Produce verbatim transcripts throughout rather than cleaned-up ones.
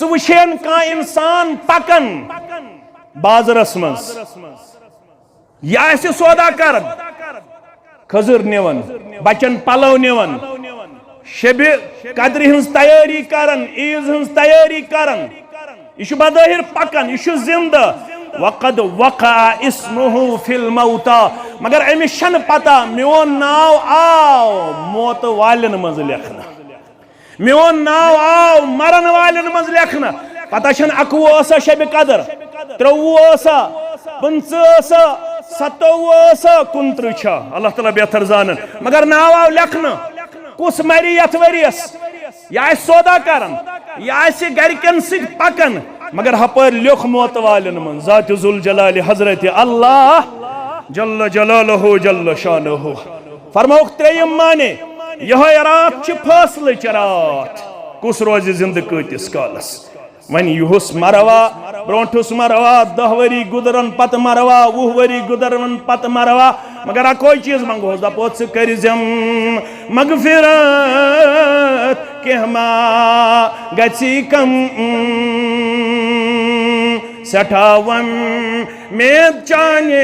ژٕ وٕچھین کانٛہہ انسان پکان بازرس منٛز، یہِ آسہِ سودا کران، کھٔزٕر نِوان، بچن پلو نِوان، شبِ قدرِ ہٕنٛز تیٲری کران، عیٖذ ہٕنٛز تیٲری کران۔ یہِ چھُ بظٲہر پکان، یہِ چھُ زندٕ۔ وقد وقع اسمه في الموتى، مگر أمِس چھنہٕ پتہ میون ناو آو موتہٕ والٮ۪ن منٛز لیکھنہٕ۔ میون ناو آو مرن والٮ۪ن منٛز لیکھنہٕ۔ پتہ چھنہٕ اکوُہ ٲسا شبِ قدر، ترٛوٚوُہ ٲسا، پٕنٛژٕہ ٲسا، ستووُہ ٲسا، کُنترٕہ چھا، اللہ تعالیٰ بہتر زانن۔ مگر ناو آو لیکھنہٕ۔ کُس مرِ یتھ ؤریس؟ یہِ آسہِ سودا کران، یہِ آسہِ گرِکٮ۪ن سۭتۍ پکان، مگر ہپٲرۍ لیوٚکھ موتہٕ والٮ۪ن منٛز ذات ذوالجلال حضرت اللہ جل جلالہ جل شانہ۔ فرمووُکھ ترٛیٚیِم معنی، یِہوٚے راتھ چھِ فٲصلٕچ راتھ، کُس روزِ زِندٕ کۭتِس کالس۔ وۄنۍ یُہُس مروا، برونٛٹھُس مروا، دَہ ؤری گُزرن پتہٕ مروا، وُہ ؤری گُزرن پتہٕ مروا، مگر اکوے چیٖز منٛگہوس، دپو ژٕ کٔرۍ زٮ۪م مغفرت، کینٛہہ ما گژھی کم۔ سٮ۪ٹھاہ وۄم مید چانہِ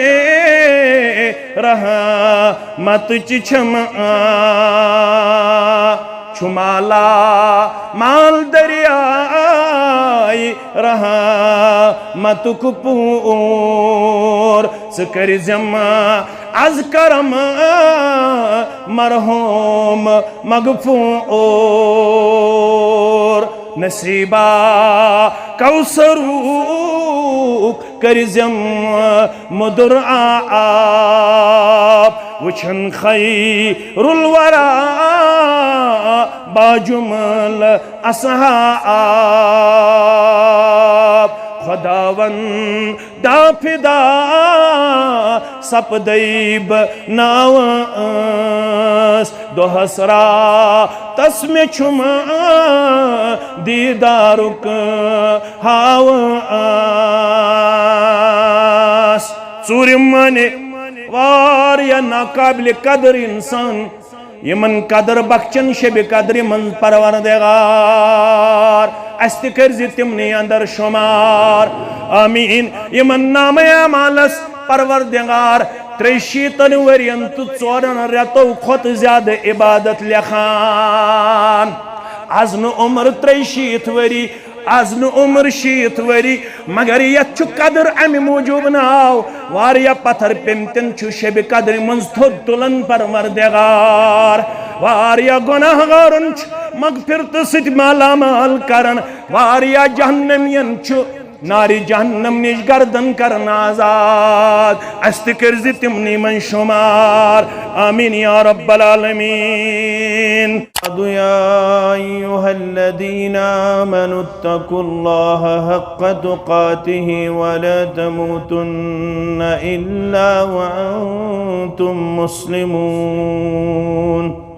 رحمتٕچ چھم آ، چھُ مالا مال دریاے رحمتُک پوٗر۔ ژٕ کٔرۍ زٮ۪م از کرم مرحوم مغفور۔ نصیبا کوثرُک کٔرۍ زٮ۪م مُدُر آب۔ وٕچھن خیر الورا باجمل اصحاب۔ خداوند دا فدا سپدے بہٕ ناوس، دۄہس راتس مےٚ چھُم دیٖدارُک ہاوس۔ ژوٗرِم معنی، واریاہ ناقابل قدر انسان، یمن قدر بخشن شبِ قدرِ منٛز پروردگار، اسہِ تہِ کٔرۍ زِ تِمنٕے اندر شمار۔ آمین۔ یمن نامہ اعمالس پروردگار ترٛیہِ شیٖتن ؤرین تہٕ ژورن رٮ۪تو کھۄتہٕ زیادٕ عبادت لیکھان۔ از نہٕ عمر ترٛیہِ شیٖتھ ؤری، از نہٕ عمر شیٖتھ ؤری، مگر یتھ چھُ قدر امہِ موٗجوٗب نہٕ آو۔ واریاہ پتھر پیمتٮ۪ن چھُ شبِ قدرِ منٛز تھوٚد تُلان پروردگار۔ واریاہ گۄناہ گارن چھُ مغفرتہٕ سۭتۍ مالا مال کران۔ واریاہ جہنمین چھُ نارِ جہنم نِش گردن کرن آزاد۔ اسہِ تہِ کٔرۍ زِ تِمنٕے منٛز شمار۔ آمین یا رب العالمین۔ يا أيها الذين آمنوا اتقوا الله حق تقاته ولا تموتن إلا وأنتم مسلمون.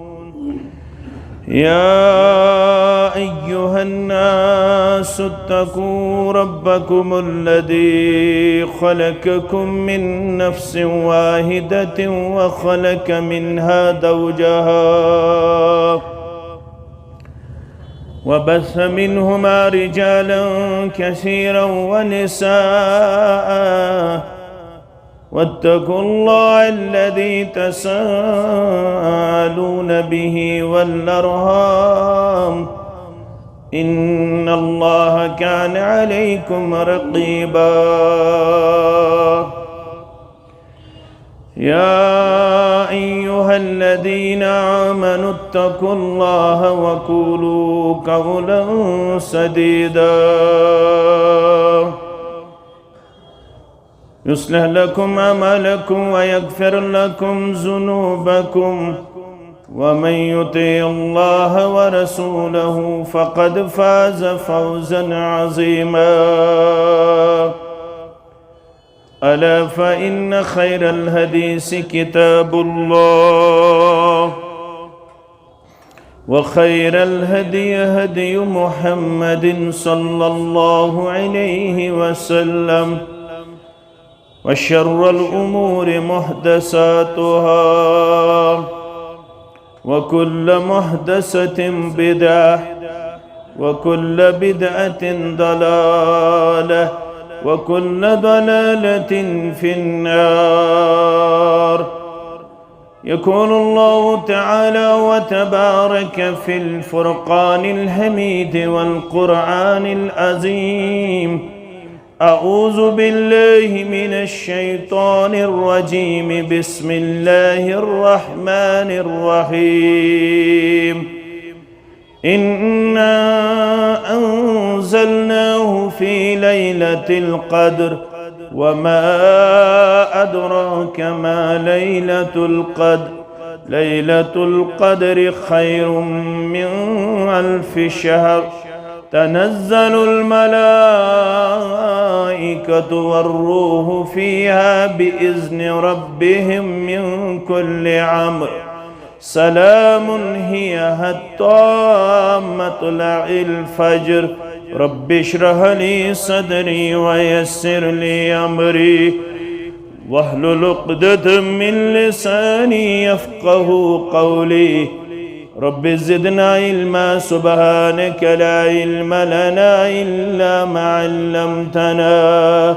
يا أيها الناس اتقوا ربكم الذي خلقكم من نفس واحدة وخلق منها زوجها وبث منهما رجالا كثيرا ونساء، واتقوا الله الذي تساءلون به والأرحام، إن الله كان عليكم رقيبا. يا أيها الذين آمنوا اتقوا الله وقولوا قولا سديدا، يصلح لكم أعمالكم ويغفر لكم ذنوبكم، ومن يطع الله ورسوله فقد فاز فوزا عظيما. ألا فإن خير الحديث كتاب الله، وخير الهدي هدي محمد صلى الله عليه وسلم، وشر الأمور محدثاتها، وكل محدثة بدعة، وكل بدعة ضلالة، وكل ضلالة في النار. يقول الله تعالى وتبارك في الفرقان الحميد والقرآن العظيم: أعوذ بالله من الشيطان الرجيم. بسم الله الرحمن الرحيم. إنا أنزلناه في ليلة القدر، وما أدراك ما ليلة القدر، ليلة القدر خير من ألف شهر، تنزل الملائكة والروح فيها بإذن ربهم من كل أمر، سلام هي حتى مطلع الفجر. رب اشرح لي صدري ويسر لي أمري واحلل عقدة من لساني يفقه قولي. رب زدنا علما، سبحانك لا علم لنا إلا ما علمتنا،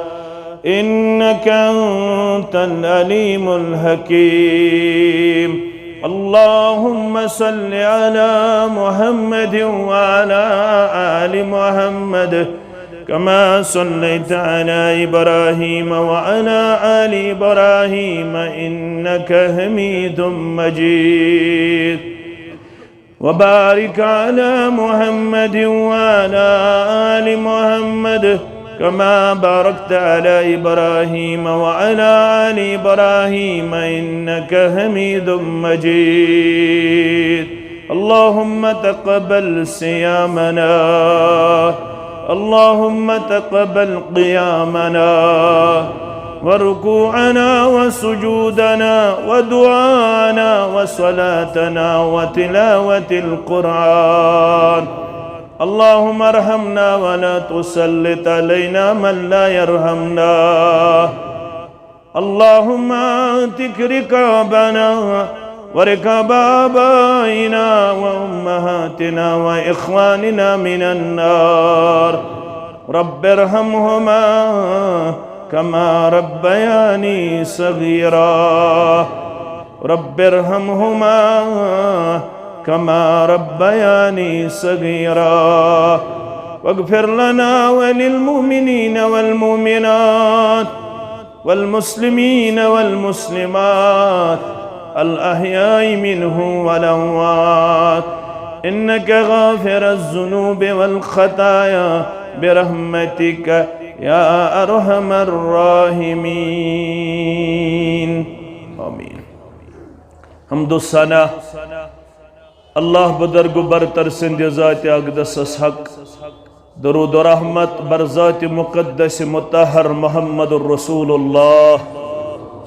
إنك أنت العليم الحكيم. اللهم صل على محمد وعلى آل محمد كما صليت على إبراهيم وعلى آل إبراهيم إنك حميد مجيد. وبارك على محمد وعلى آل محمد كما باركت على إبراهيم وعلى آل إبراهيم إنك حميد مجيد. اللهم تقبل صيامنا، اللهم تقبل قيامنا وركوعنا وسجودنا ودعاءنا وصلاتنا وتلاوة القرآن. اللهم ارحمنا ولا تسلط علينا من لا يرحمنا. اللهم اعتق رقابنا ورقاب آبائنا وأمهاتنا وإخواننا من النار. رب ارحمهما كما ربياني صغيرا. رب ارحمهما كما ربياني صغيرا. واغفر لنا وللمؤمنين والمؤمنات والمسلمين والمسلمات الأحياء منهم والأموات إنك غافر الذنوب والخطايا برحمتك يا أرحم الراحمين. آمين. حمد و ثنا اللہ بزرگ و برتر سند ذات اقدسس حق، درود و رحمت بر ذات مقدس مطہر محمد رسول اللہ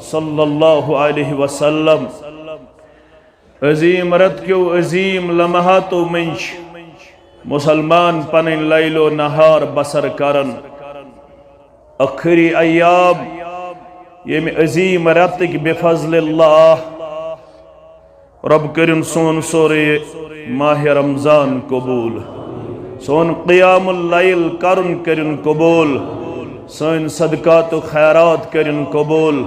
صلی اللہ علیہ وسلم۔ عظیم رت کیو عظیم لمحاتو منچ مسلمان پنن لیل و نہار بسر کرن۔ ٲخری ایام ییٚمہِ عظیم رتٕکۍ بفضل اللہ رب کٔرِن سون سورُے ماہِ رمضان قبول، سون قیام اللیل کرُن کٔرِن قبول، سٲنۍ صدقات و خیرات کٔرِن قبول،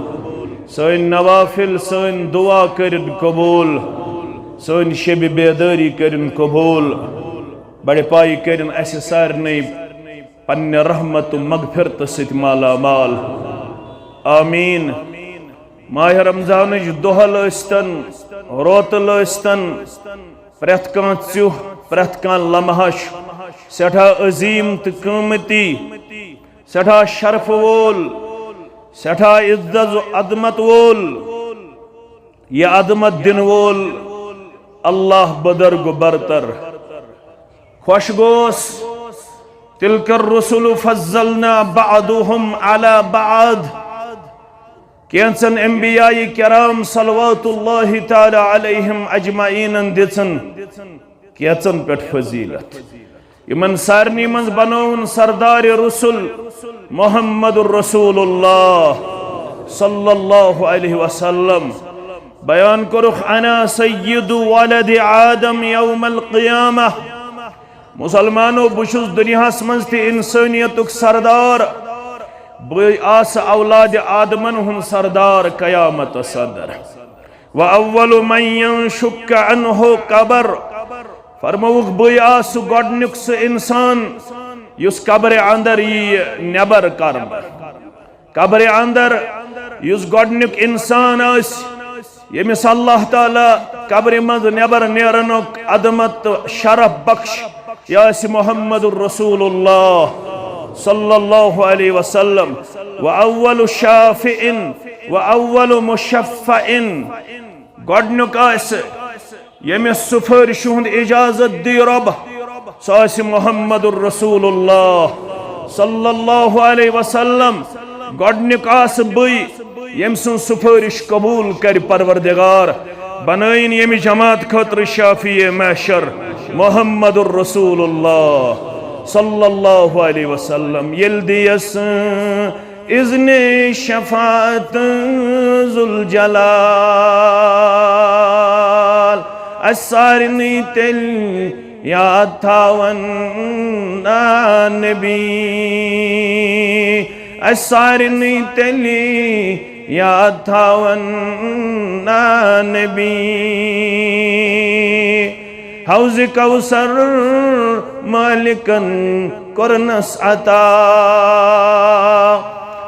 سٲنۍ نوافل، سٲنۍ دعا کٔرِن قبول، سٲنۍ شبِ بیدٲری کٔرِن قبول۔ بڑِ پایہِ کٔرِن اسہِ سارنٕے پننہِ رحمت و مغفرت سۭتۍ مالا مال۔ آمین۔ ماہِ رمضانٕچ دۄہل ٲسۍتن، روتل ٲسۍتن، پرٛٮ۪تھ کانٛہہ ژیُہ، پرٛٮ۪تھ کانٛہہ لمحہ چھُ سٮ۪ٹھاہ عظیٖم تہٕ قۭمتی، سٮ۪ٹھاہ شرفہٕ وول، سٮ۪ٹھاہ عزت و عظمت وول۔ یہِ عظمت دِنہٕ وول اللہ بزرگ و برتر۔ خۄش گوس، تلک الرسل فضلنا بعضهم على بعض۔ کینٛژن انبیاء کرام صلوات اللہ تعالی علیہم اجمعینن دِژن کینٛژن پٮ۪ٹھ فضیلت۔ یِمن سارنٕے منٛز بنووُن سردار رسل محمد رسول اللہ صلی اللہ علیہ وسلم۔ بیان کوٚرُکھ، "انا سید ولد آدم یوم القیامہ"۔ مسلمانو، بہٕ چھُس دُنیاہَس منٛز تہِ اِنسٲنیتُک سردار۔ بہٕ آسہٕ اولادِ آدمن ہُنٛد سردار قیامتس اندر۔ وَأَوَّلُ مَنْ يَنْشَقُّ عَنْهُ الْقَبْرُ۔ فرمووُکھ، بٕے آسہٕ گۄڈٕنیُک سُہ اِنسان یُس قبرِ اندر یِیہِ نٮ۪بر کرنہٕ۔ قبرِ اندر یُس گۄڈٕنیُک اِنسان آسہِ، ییٚمِس اللہ تعالیٰ قبرِ منٛز نٮ۪بر نیرنُک عظمت تہٕ شرف بخش، یہِ آسہِ محمد رسول اللہ صلی اللہ علیہ وسلم۔ وَأَوَّلُ شَافِعٍ وَأَوَّلُ مُشَفَّعٍ۔ گۄڈٕنیُک آسہِ ییٚمِس سُفٲرِش ہُنٛد اجازت دی رۄب، سُہ آسہِ محمد رسول اللہ صلی اللہ علیہ وسلم۔ گۄڈٕنیُک آسہٕ بٕے، ییٚمۍ سٕنٛز سُفٲرِش قبوٗل کرِ پروردگار۔ بنٲیِن ییٚمہِ جماعت خٲطرٕ شافیع محشر محمد رسول اللہ صلی اللہ علیہ وسلم۔ ییٚلہِ دِیَس اذنِ شفاعت ذوالجلال، اَسہِ سارنٕے تیٚلہِ یاد تھاوَن نا نبی، اَسہِ سارنٕے تیٚلہِ یاد تھاوَن نا نبی۔ حوضِ کوثر مالکن کوٚرنس عطا،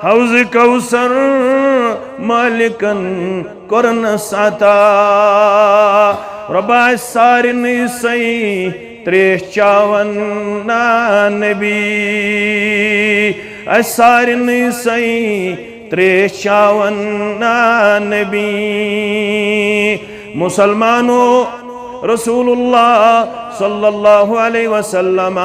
حوضِ کوثر مالکن کوٚرنس عطا۔ رۄبا، اَسہِ سارنٕے سٕے ترٛیش چاوَن نا نبی، اَسہِ سارنٕے سٕے ترٛیش چاوَن نا نبی۔ مسلمانو، رسول اللہ صلی اللہ علیہ وسلم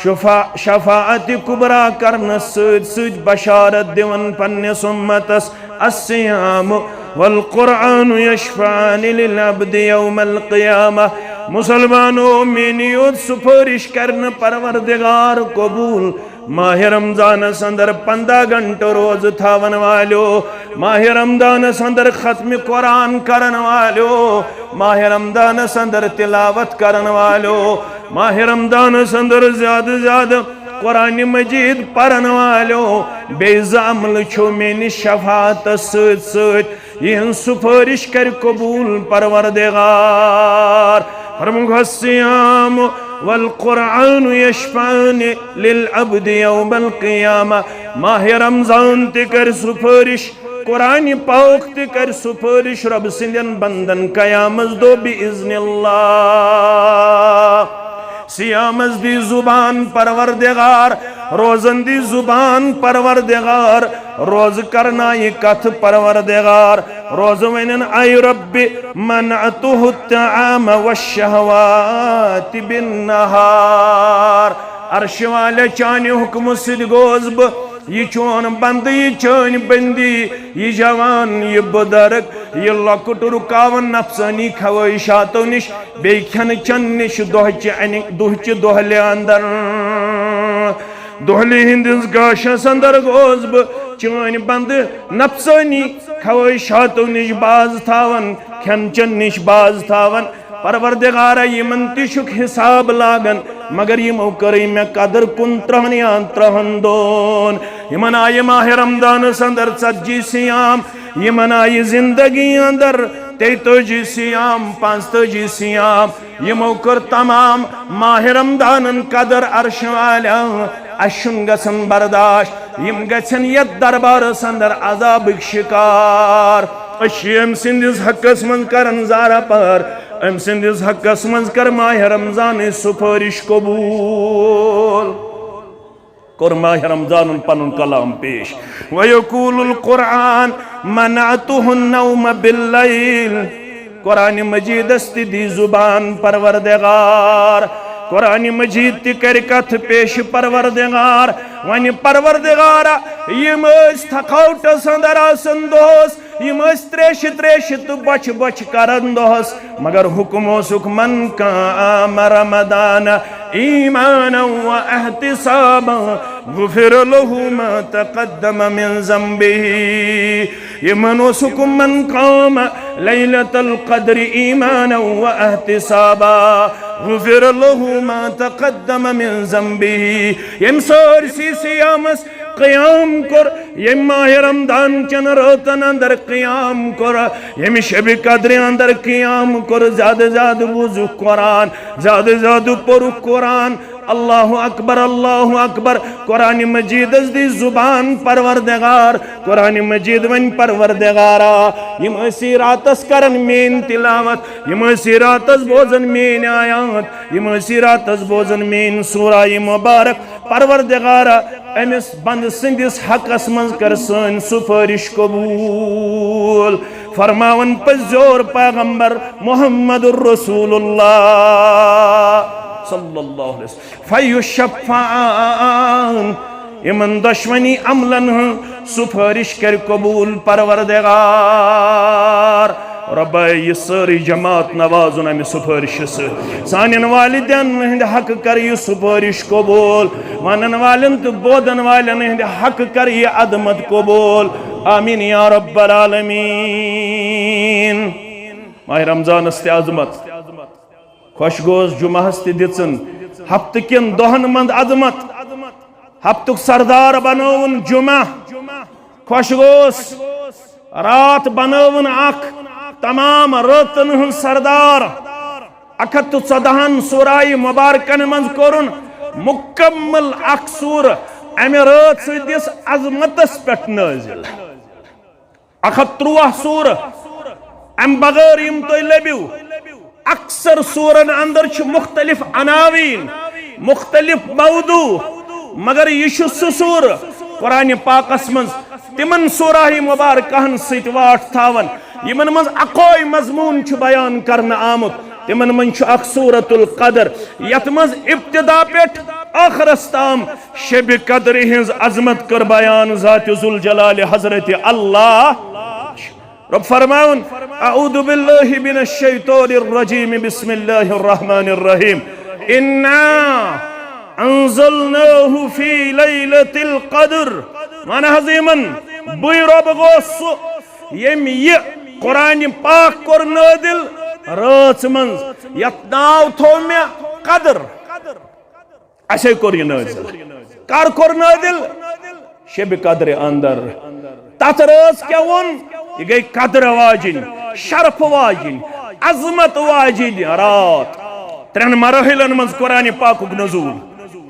شفا-، شفاعت کبریٰ کرنس سۭتۍ سۭتۍ بشارت دِوان پننِس امتس، الصیام والقرآن یشفعان للعبد یوم القیامہ۔ مسلمانو، میٛٲنی یوت سفٲرِش کرنہٕ پروردگار قبول۔ ماہِ رمضانس اندر پندہ گھنٹہٕ روزٕ تھاون والیو، ماہِ رمضانس اندر ختم قرآن کرن والیو، ماہِ رمضانس اندر تلاوت کرن والیو، ماہِ رمضانس اندر زیادٕ زیادٕ قرآن مجید پرن والیو، بیٚیہِ زٕ عملہٕ چھِو میٛٲنِس شفاعتس سۭتۍ سۭتۍ۔ یِہٕنٛز سُفٲرِش کرِ قبول پروردگار۔ فرمووُکھ، الصیام والقرآن یشفعان للعبد یوم القیامہ۔ ماہِ رمضان تہِ کرِ سُفٲرِش، قرآن پاک تہِ کرِ سُفٲرِش رۄب سٕنٛدٮ۪ن بندن قیامس دۄہ بِاذن اللہ۔ صیامس دی زبان پروردگار، روزن دی زبان پروردگار، روزٕ کرنایہِ کتھ پروردگار، روزٕ ونن، اے رب، منعته الطعام والشهوات بالنهار۔ عرشہِ والے، چانہِ حکمہٕ سۭتۍ گوس بہٕ، یہِ چون بندٕ، یہِ چٲنۍ بندی، یہِ جوان، یہِ بُزرگ، یہِ لۄکُٹ رُکاوان نفسٲنی خواہشاتو نِش، بیٚیہِ کھٮ۪نہٕ چٮ۪نہٕ نِش، دۄہچہِ انہِ، دۄہچہِ دۄہلہِ اندر، دۄہلہِ ہٕنٛدِس گاشس اندر گوس بہٕ چٲنۍ بندٕ نفسٲنی خواہشاتو نِش باز تھاوان، کھٮ۪ن چٮ۪ن نِش باز تھاوان۔ پروردگارا، یِمن تہِ چھُکھ حساب لاگان، مگر یِمو کٔرٕے مےٚ قدر کُن ترٛہن یا ترٛہن دۄہن۔ یِمن آیہِ ماہِ رمضانس اندر ژتجی صیام، یِمن آیہِ زندگی اندر تیتٲجی صیام، پانٛژتٲجی صیام۔ یِمو کٔر تمام ماہِ رمضانن قدر عرشہِ والیا۔ اَسہِ چھُنہٕ گژھان برداشت، یِم گژھن یتھ دربارس اندر عذابٕکۍ شکار۔ أسۍ چھِ أمۍ سٕنٛدِس حقس منٛز کران زارہ پار، أمۍ سٕنٛدِس حقس منٛز کر ماہِ رمضانٕچ سُفٲرِش قبوٗل۔ کوٚر ماہِ رمضانن پنُن کلام پیش۔ وَيَقُولُ الْقُرْآنُ مَنَعْتُهُ النَّوْمَ بِاللَّيْلِ۔ قرآن مجیدس تہِ دی زبان پروردگار۔ قرآن مجید تہِ کرِ کتھ پیش پروردگار۔ ونہِ پروردگارا، یِم ٲسۍ تھکاوٹس اندر آسان دۄہس، یِم ٲسۍ تریشہِ تریشہِ تہٕ بۄچھِ بۄچھِ کران دۄہس، مگر حکم اوسُکھ، من قام رمضان ایمانا و احتسابا غفر له ما تقدم من ذنبه۔ یِمن اوس حکم، من قام لیلۃ القدر ایمانا و احتسابا غفر له ما تقدم من ذنبه۔ ییٚمۍ سٲرسٕے صیامس قیام کوٚر، ییٚمۍ ماہِ رمضان چٮ۪ن رٲژن اندر قیام کوٚر، ییٚمہِ شبِ قدرِ اندر قیام کوٚر، زیادٕ زیادٕ بوٗزُکھ قرآن، زیادٕ زیادٕ پوٚرُکھ قرآن۔ اللہ اکبر، اللہ اکبر۔ قرآن مجیدس دی زبان پروردگار، قرآن مجید ونۍ پروردگارا، یِم ٲسی راتس کران میٲنۍ تلاوت، یِم ٲسی راتس بوزان میٲنۍ آیات، یِم ٲسی راتس بوزان میٲنۍ سورہ مبارک۔ پروردگارا، أمِس بندٕ سٕنٛدِس حقس منٛز کر سٲنۍ سفٲرِش قبوٗل۔ فرماوان پٔزیور پیغمبر محمد رسول اللہ صلی اللہ علیہ وسلم، فیشفعان، یِمن دۄشونی عملن ہٕنٛز سفٲرِش کرِ قبوٗل پروردگار۔ رۄبا، یہِ سٲرٕے جماعت نوازُن امہِ سفٲرشہِ سۭتۍ۔ سانٮ۪ن والدین ہٕنٛدِ حق کر یہِ سفٲرِش قبوٗل۔ ونن والٮ۪ن تہٕ بوزن والٮ۪ن ہٕنٛدِ حق کر یہِ عظمت قبوٗل۔ آمین یا رب العالمین۔ ماہِ رمضانس تہِ عظمت۔ خۄش گوس جمعہس تہِ دِژٕن۔ ہفتہٕ کٮ۪ن دۄہن منٛز عظمت۔ ہفتُک سردار بنووُن جمعہ۔ خۄش گوس۔ راتھ بنٲوٕن اکھ تمام رٲژن ہٕنٛز سردار۔ اکھ ہتھ تہٕ ژۄدہن سورہ مبارکن منٛز کوٚرُن مکمل اکھ سورہ امہِ رٲژ سٕنٛدِس عظمتس پٮ۪ٹھ نٲزِل۔ اکھ ہتھ ترٛواہ سورہ۔ امہِ بغٲر یِم تُہۍ لٔبِو، اکثر سورن اندر چھِ مختلف عناوین، مختلف موضوع، مگر یہِ چھُ سُہ سورہ قرآن پاکس منٛز تِمن سورہ مبارکہن سۭتۍ واٹھ تھاوان، یِمن منٛز اکوے مضمون چھُ بیان کرنہٕ آمُت۔ تِمن منٛز چھُ اکھ سورۃ القدر، یتھ منٛز ابتدا پٮ۪ٹھ ٲخرس تام شبِ قدرِ ہٕنٛز عظمت کٔر بیان ذات ذوالجلال حضرت اللہ۔ رب فرماوُن، اعوذ باللہ من الشیطان الرجیم، بسم اللہ الرحمن الرحیم۔ انا انزلناہ فی لیلۃ القدر۔ وَن حظ یِمن، بٕے رۄب گوس سُہ ییٚمۍ یہِ قرآن پاک کوٚر نٲزِل رٲژ منٛز، یتھ ناو تھوٚو مےٚ قدر۔ اسے کوٚر یہِ نٲزِل۔ کر کوٚر نٲزِل؟ شبِ قدرِ اندر۔ تتھ رٲژ کیٛاہ ووٚن؟ یہِ گٔے قدر واجِنۍ، شرف واجِنۍ، عظمت واجِنۍ راتھ۔ ترٛٮ۪ن مراحلن منٛز قرآن پاکُک نزول۔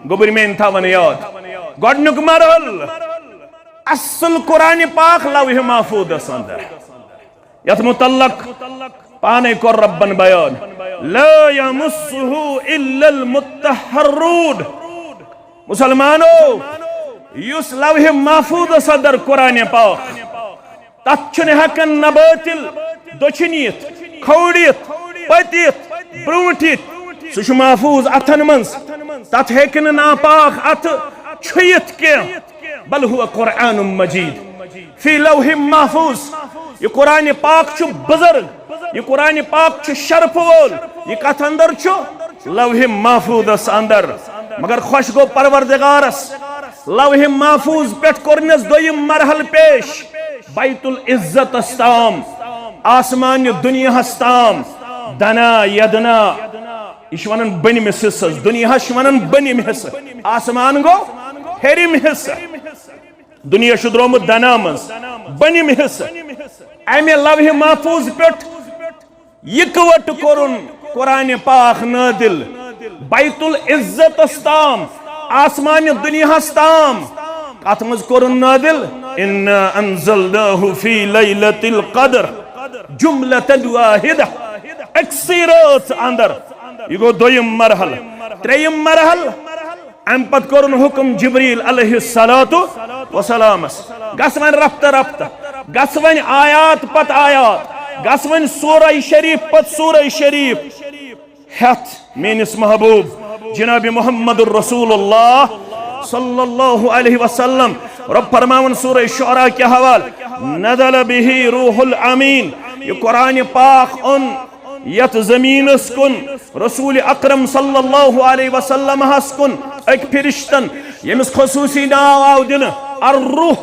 گوٚبرۍ میٲنۍ تھاون یاد۔ گۄڈٕنیُک مرحل، اصل قرآن پاک لوح محفوظس اندر، یتھ متعلق پانے کوٚر ربن بیان، لا یمسہ الا المطہرون۔ مسلمانو، یُس لوح محفوظس اندر قرآن پاک، تتھ چھُنہٕ ہٮ۪کان نہ بٲطل دٔچھِنۍ یِتھ، کھووُر یِتھ، پٔتۍ یِتھ، برونٛٹھ یِتھ۔ سُہ چھُ محفوظ اتھن منٛز۔ تتھ ہیٚکہِ نہٕ ناپاک اتھٕ چھُیِتھ کینٛہہ۔ بل هو قرآن مجید فی لوح محفوظ۔ یہِ قرآن پاک چھُ بزرگ، یہِ قرآن پاک چھُ شرف وول۔ یہِ کتھ اندر چھُ؟ لوح محفوظس اندر۔ مگر خۄش گوٚو پروردگارس، لوح محفوظ پٮ۪ٹھ کوٚرنس دوٚیِم مرحلہٕ پیش، بیت العزتس تام، آسمانہِ دُنیاہس تام، دنا یدنا۔ یہِ چھِ ونان بٔنمِس حصس، دُنیاہس چھِ ونان بٔنِم حصہٕ، آسمان گوٚو ہیٚرِم حصہٕ۔ دُنیا چھُ درٛامُت دنا منٛز، بٔنِم حصہٕ۔ امہِ لوح محفوظ پٮ۪ٹھ یِکوٹہٕ کوٚرُن قرآن پاک نٲدِل بیت العزتس تام، آسمانہِ دُنیاہس تام۔ کتھ منٛز کوٚرُن نٲدِل؟ انا انزلناہ فی لیلۃ القدر جملۃ واحدہ، أکسٕے رٲژ اندر۔ یہِ گوٚو دوٚیِم مرحلہٕ۔ ترٛیٚیِم مرحلہٕ، امہِ پتہٕ کوٚرُن حکم جبریل علیہ الصلوۃ والسلامس، گژھ وۄنۍ رفتہ رفتہ، گژھ وۄنۍ آیات پتہٕ آیات، گژھ وۄنۍ سورہ شریف پتہٕ سورہ شریف ہیتھ میٲنِس محبوب جناب محمد رسول اللہ صلی اللہ علیہ وسلم رب فرماون سورہ شعراء کہِ حوالہٕ، نزل به روح الامین، یہِ قرآن پاک اوٚن یتھ زمینس کُن رسول اکرم صلی اللہ علیہ وسلم ہس کُن اکۍ فرشتن، ییٚمِس خصوصی ناو آو دِنہٕ الروح۔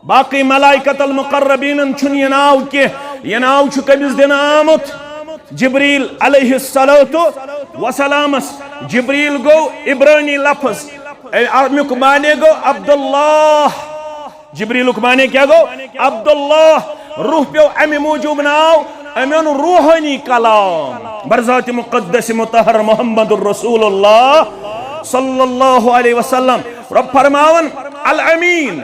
باقی ملائکۃ المقربینن چھُنہٕ یہِ ناو کینٛہہ، یہِ ناو چھُ کٔمِس دِنہٕ آمُت؟ جبریل علیہ الصلوۃ وسلامس۔ جبریل گوٚو عبرانی لفظ، اے، امیُک معنی گوٚو عبداللہ۔ جبریلُک معنی کیٛاہ گوٚو؟ عبداللہ۔ روح پیوٚو اَمہِ موٗجوٗب ناو، أمۍ اوٚن روحٲنی کلام بر ذات مقدس مطہر محمد رسول اللہ صلی اللہ علیہ وسلم۔ رب فرماوان الامین،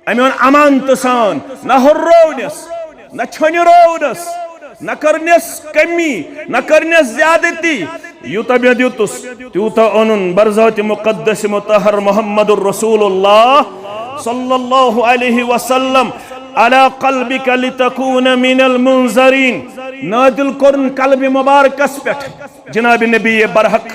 أمۍ اوٚن امانتہٕ سان، نہ ہُرروونس، نہ چھۄنہِ روونس، نہ کٔرنس کمی، نہ کٔرنس زیادتی۔ یوٗتاہ مےٚ دیُتُس، تیوٗتاہ اوٚنُن بر ذات مقدس مطہر محمد رسول اللہ صلی اللہ علیہ وسلم علی قلبک لتکون من المنذرین۔ نازل کوٚرُن قلبِ مبارکس پٮ۪ٹھ جناب نبی برحق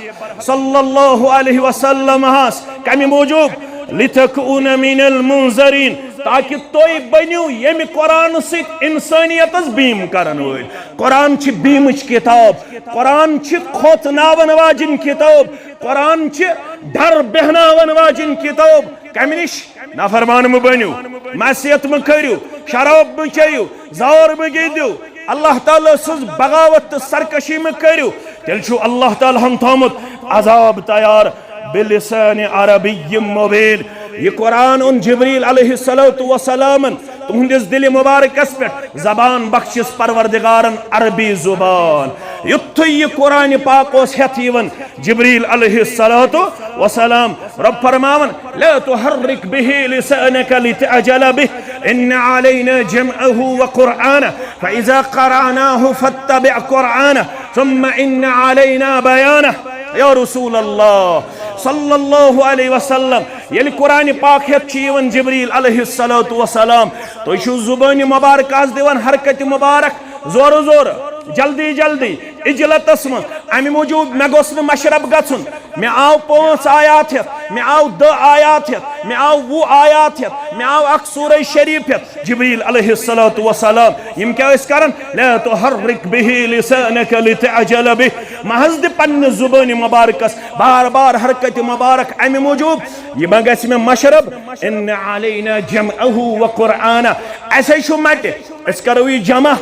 صلی اللہ علیہ وسلم ہس۔ کمہِ موٗجوٗب؟ لتکون من المنذرین، تاکہ تُہۍ بٔنِو ییٚمہِ قرآن سۭتۍ انسانیتس بیٖم کرن وٲلۍ۔ قرآن چھِ بیٖمٕچ کتاب، قرآن چھِ کھوژناون واجِنۍ کتاب، قرآن چھِ ڈر بیہناون واجِنۍ کتاب۔ کمہِ نِش؟ نافرمان مہٕ بٔنِو، معصیت مہٕ کٔرِو، شراب مہٕ چیٚیِو، زار مہٕ گِنٛدِو، اللہ تعالیٰ سٕنٛز بغاوت تہٕ سرکشی مہٕ کٔرِو۔ تیٚلہِ چھُ اللہ تعالیٰ ہن تھوٚومُت عذاب تیار بلسان عربی مبین۔ یہِ قرآن اوٚن جبریل علیہ الصلوۃ والسلامن تُہنٛدِس دِلہِ مبارکس پٮ۪ٹھ، زبان بخشِس پروردگارن عربی زبان۔ یُتھُے یہِ قرآن پاک اوس ہٮ۪تھ یِوان جبریل علیہ الصلوۃ والسلام، رب فرماوان، لا تحرك به لسانك لتعجل به، إن علينا جمعه وقرآنه، فإذا قرأناه فاتبع قرآنه، ثم إن علينا بيانه۔ یا رسول اللہ صلی اللہ علیہ وسلم، ییٚلہِ قرآن پاک ہٮ۪تھ چھُ یِوان جبریل علیہ الصلوۃ والسلام، تُہۍ چھِو زبٲنہِ مبارکس دِوان حرکت مبارک، زورٕ زورٕ، جلدی جلدی، عجلتس منٛز۔ امہِ موٗجوٗب مےٚ گوٚژھ نہٕ مشرب گژھُن۔ مےٚ آو پانٛژھ آیات ہٮ۪تھ، مےٚ آو دَہ آیات ہٮ۪تھ، مےٚ آو وُہ آیات ہٮ۪تھ، مےٚ آو اکھ سورہ شریف ہٮ۪تھ۔ جبریل علیہ الصلوۃ والسلام، یِم کیٛاہ ٲسۍ کران؟ لا تحرك به لسانك لتعجل به۔ مہ حظ دِ پننہِ زبٲنہِ مبارکس بار بار حرکت مبارک۔ امہِ موٗجوٗب یہِ ما گژھِ مےٚ مشرب۔ ان علینا جمعه وقرآنه۔ اسے چھُ مٹہِ، أسۍ کرو یہِ جمع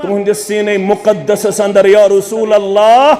تُہنٛدِس سیٖنَے مُقدسَس اندر، یا رسول اللہ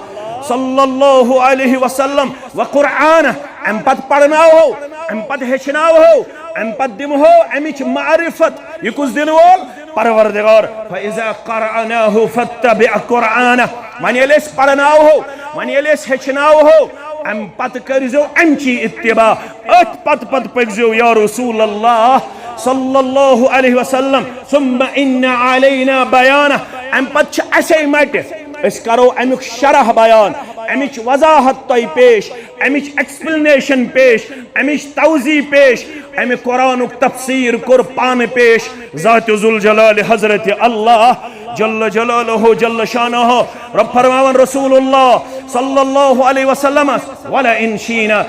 صلی اللہ علیہ وسلم، و قرآن، اَمہِ پتہٕ پرناوہو، اَمہِ پتہٕ ہیٚچھناوہو، اَمہِ پتہٕ دِمہو اَمِچ معرفت۔ یہِ کُس دِنہٕ وول؟ پروردگار۔ فَإِذَا قَرَأْنَاهُ فَاتَّبِعْ قُرْآنَهُ۔ وۄنۍ ییٚلہِ أسۍ پرناوہو، وۄنۍ ییٚلہِ أسۍ ہیٚچھناوہو، اَمہِ پتہٕ کٔرۍزیو اَمچی اتباع۔ أتھۍ پتہٕ پتہٕ پٔکۍزیو یا رسول اللہ صلی اللہ علیہ وسلم۔ ثم ان علینا بیانہ۔ امہِ پتہٕ چھِ اسے مٹہِ، أسۍ کرو امیُک شرح بیان، امِچ وضاحت تۄہہِ پیش، امِچ explanation پیش، امِچ توضیح پیش۔ امہِ قرآنُک تفسیر کوٚر پانہٕ پیش ذات ذوالجلال حضرت اللہ جل جلالہ جل شانہ۔ رب فرماوان رسول اللہ صلی اللہ علیہ وسلمس، ولئن شئنا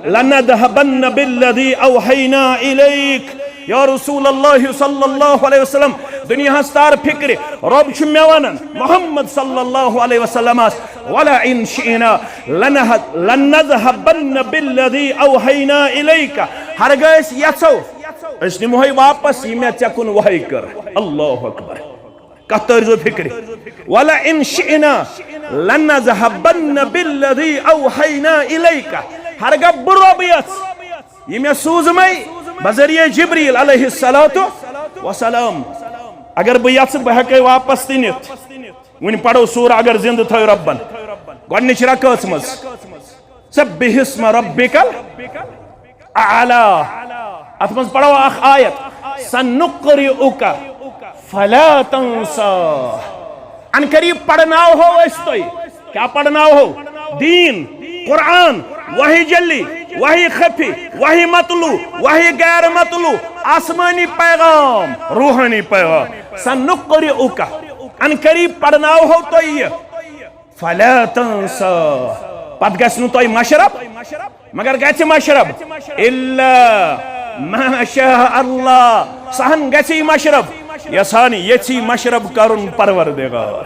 لنذهبن بالذي أوحينا إليك۔ یا رسول اللہ صلی اللہ علیہ وسلم، دنیاہس تار فکرِ، رب چھُ مےٚ ونان محمد صلی اللہ علیہ وسلمس، ولئن شئنا لنه-، لنذهبن بالذي أوحينا إليك۔ ہرگاہ أسۍ یژھو، أسۍ نِمہوے واپس یہِ مےٚ ژےٚ کُن وحی کٔر۔ اللہ اکبر۔ کتھ تٲرزیو فکرِ۔ ولئن شئنا لنذهبن بالذي أوحينا إليك۔ ہرگاہ بہٕ رۄب یژھ، یہِ مےٚ سوٗزمَے بذریعہ جبریل علیہ الصلوۃ والسلام۔ اگر بہٕ یژھٕ، بہٕ ہٮ۪کَے واپس تہِ نِتھ۔ وٕنہِ پرو سورہ اگر زندٕ تھٲوۍ رۄبن۔ گۄڈٕنِچ رکٲژ منٛز، سبح اسم ربک الاعلی۔ اتھ منٛز پرو اکھ آیت، سنقرئک فلا تنسیٰ۔ ان قریب پرناوہو أسۍ تۄہہِ۔ کیٛاہ پرناوہو؟ دین، قرآن، وحی جلی، وحی خفی، وحی مطلوع، وحی غیر مطلوع، آسمانی پیغام، روحانی پیغام۔ سنقرئک، ان قریب پرناوہو تۄہہِ یہِ۔ فلا تنسیٰ، پتہٕ گژھِ نہٕ تۄہہِ مشرب، مگر گژھِ مشرب۔ الا ما شاء اللہ، سہن گژھی مشرب، یژھان یژھی مشرب کرُن پروردگار۔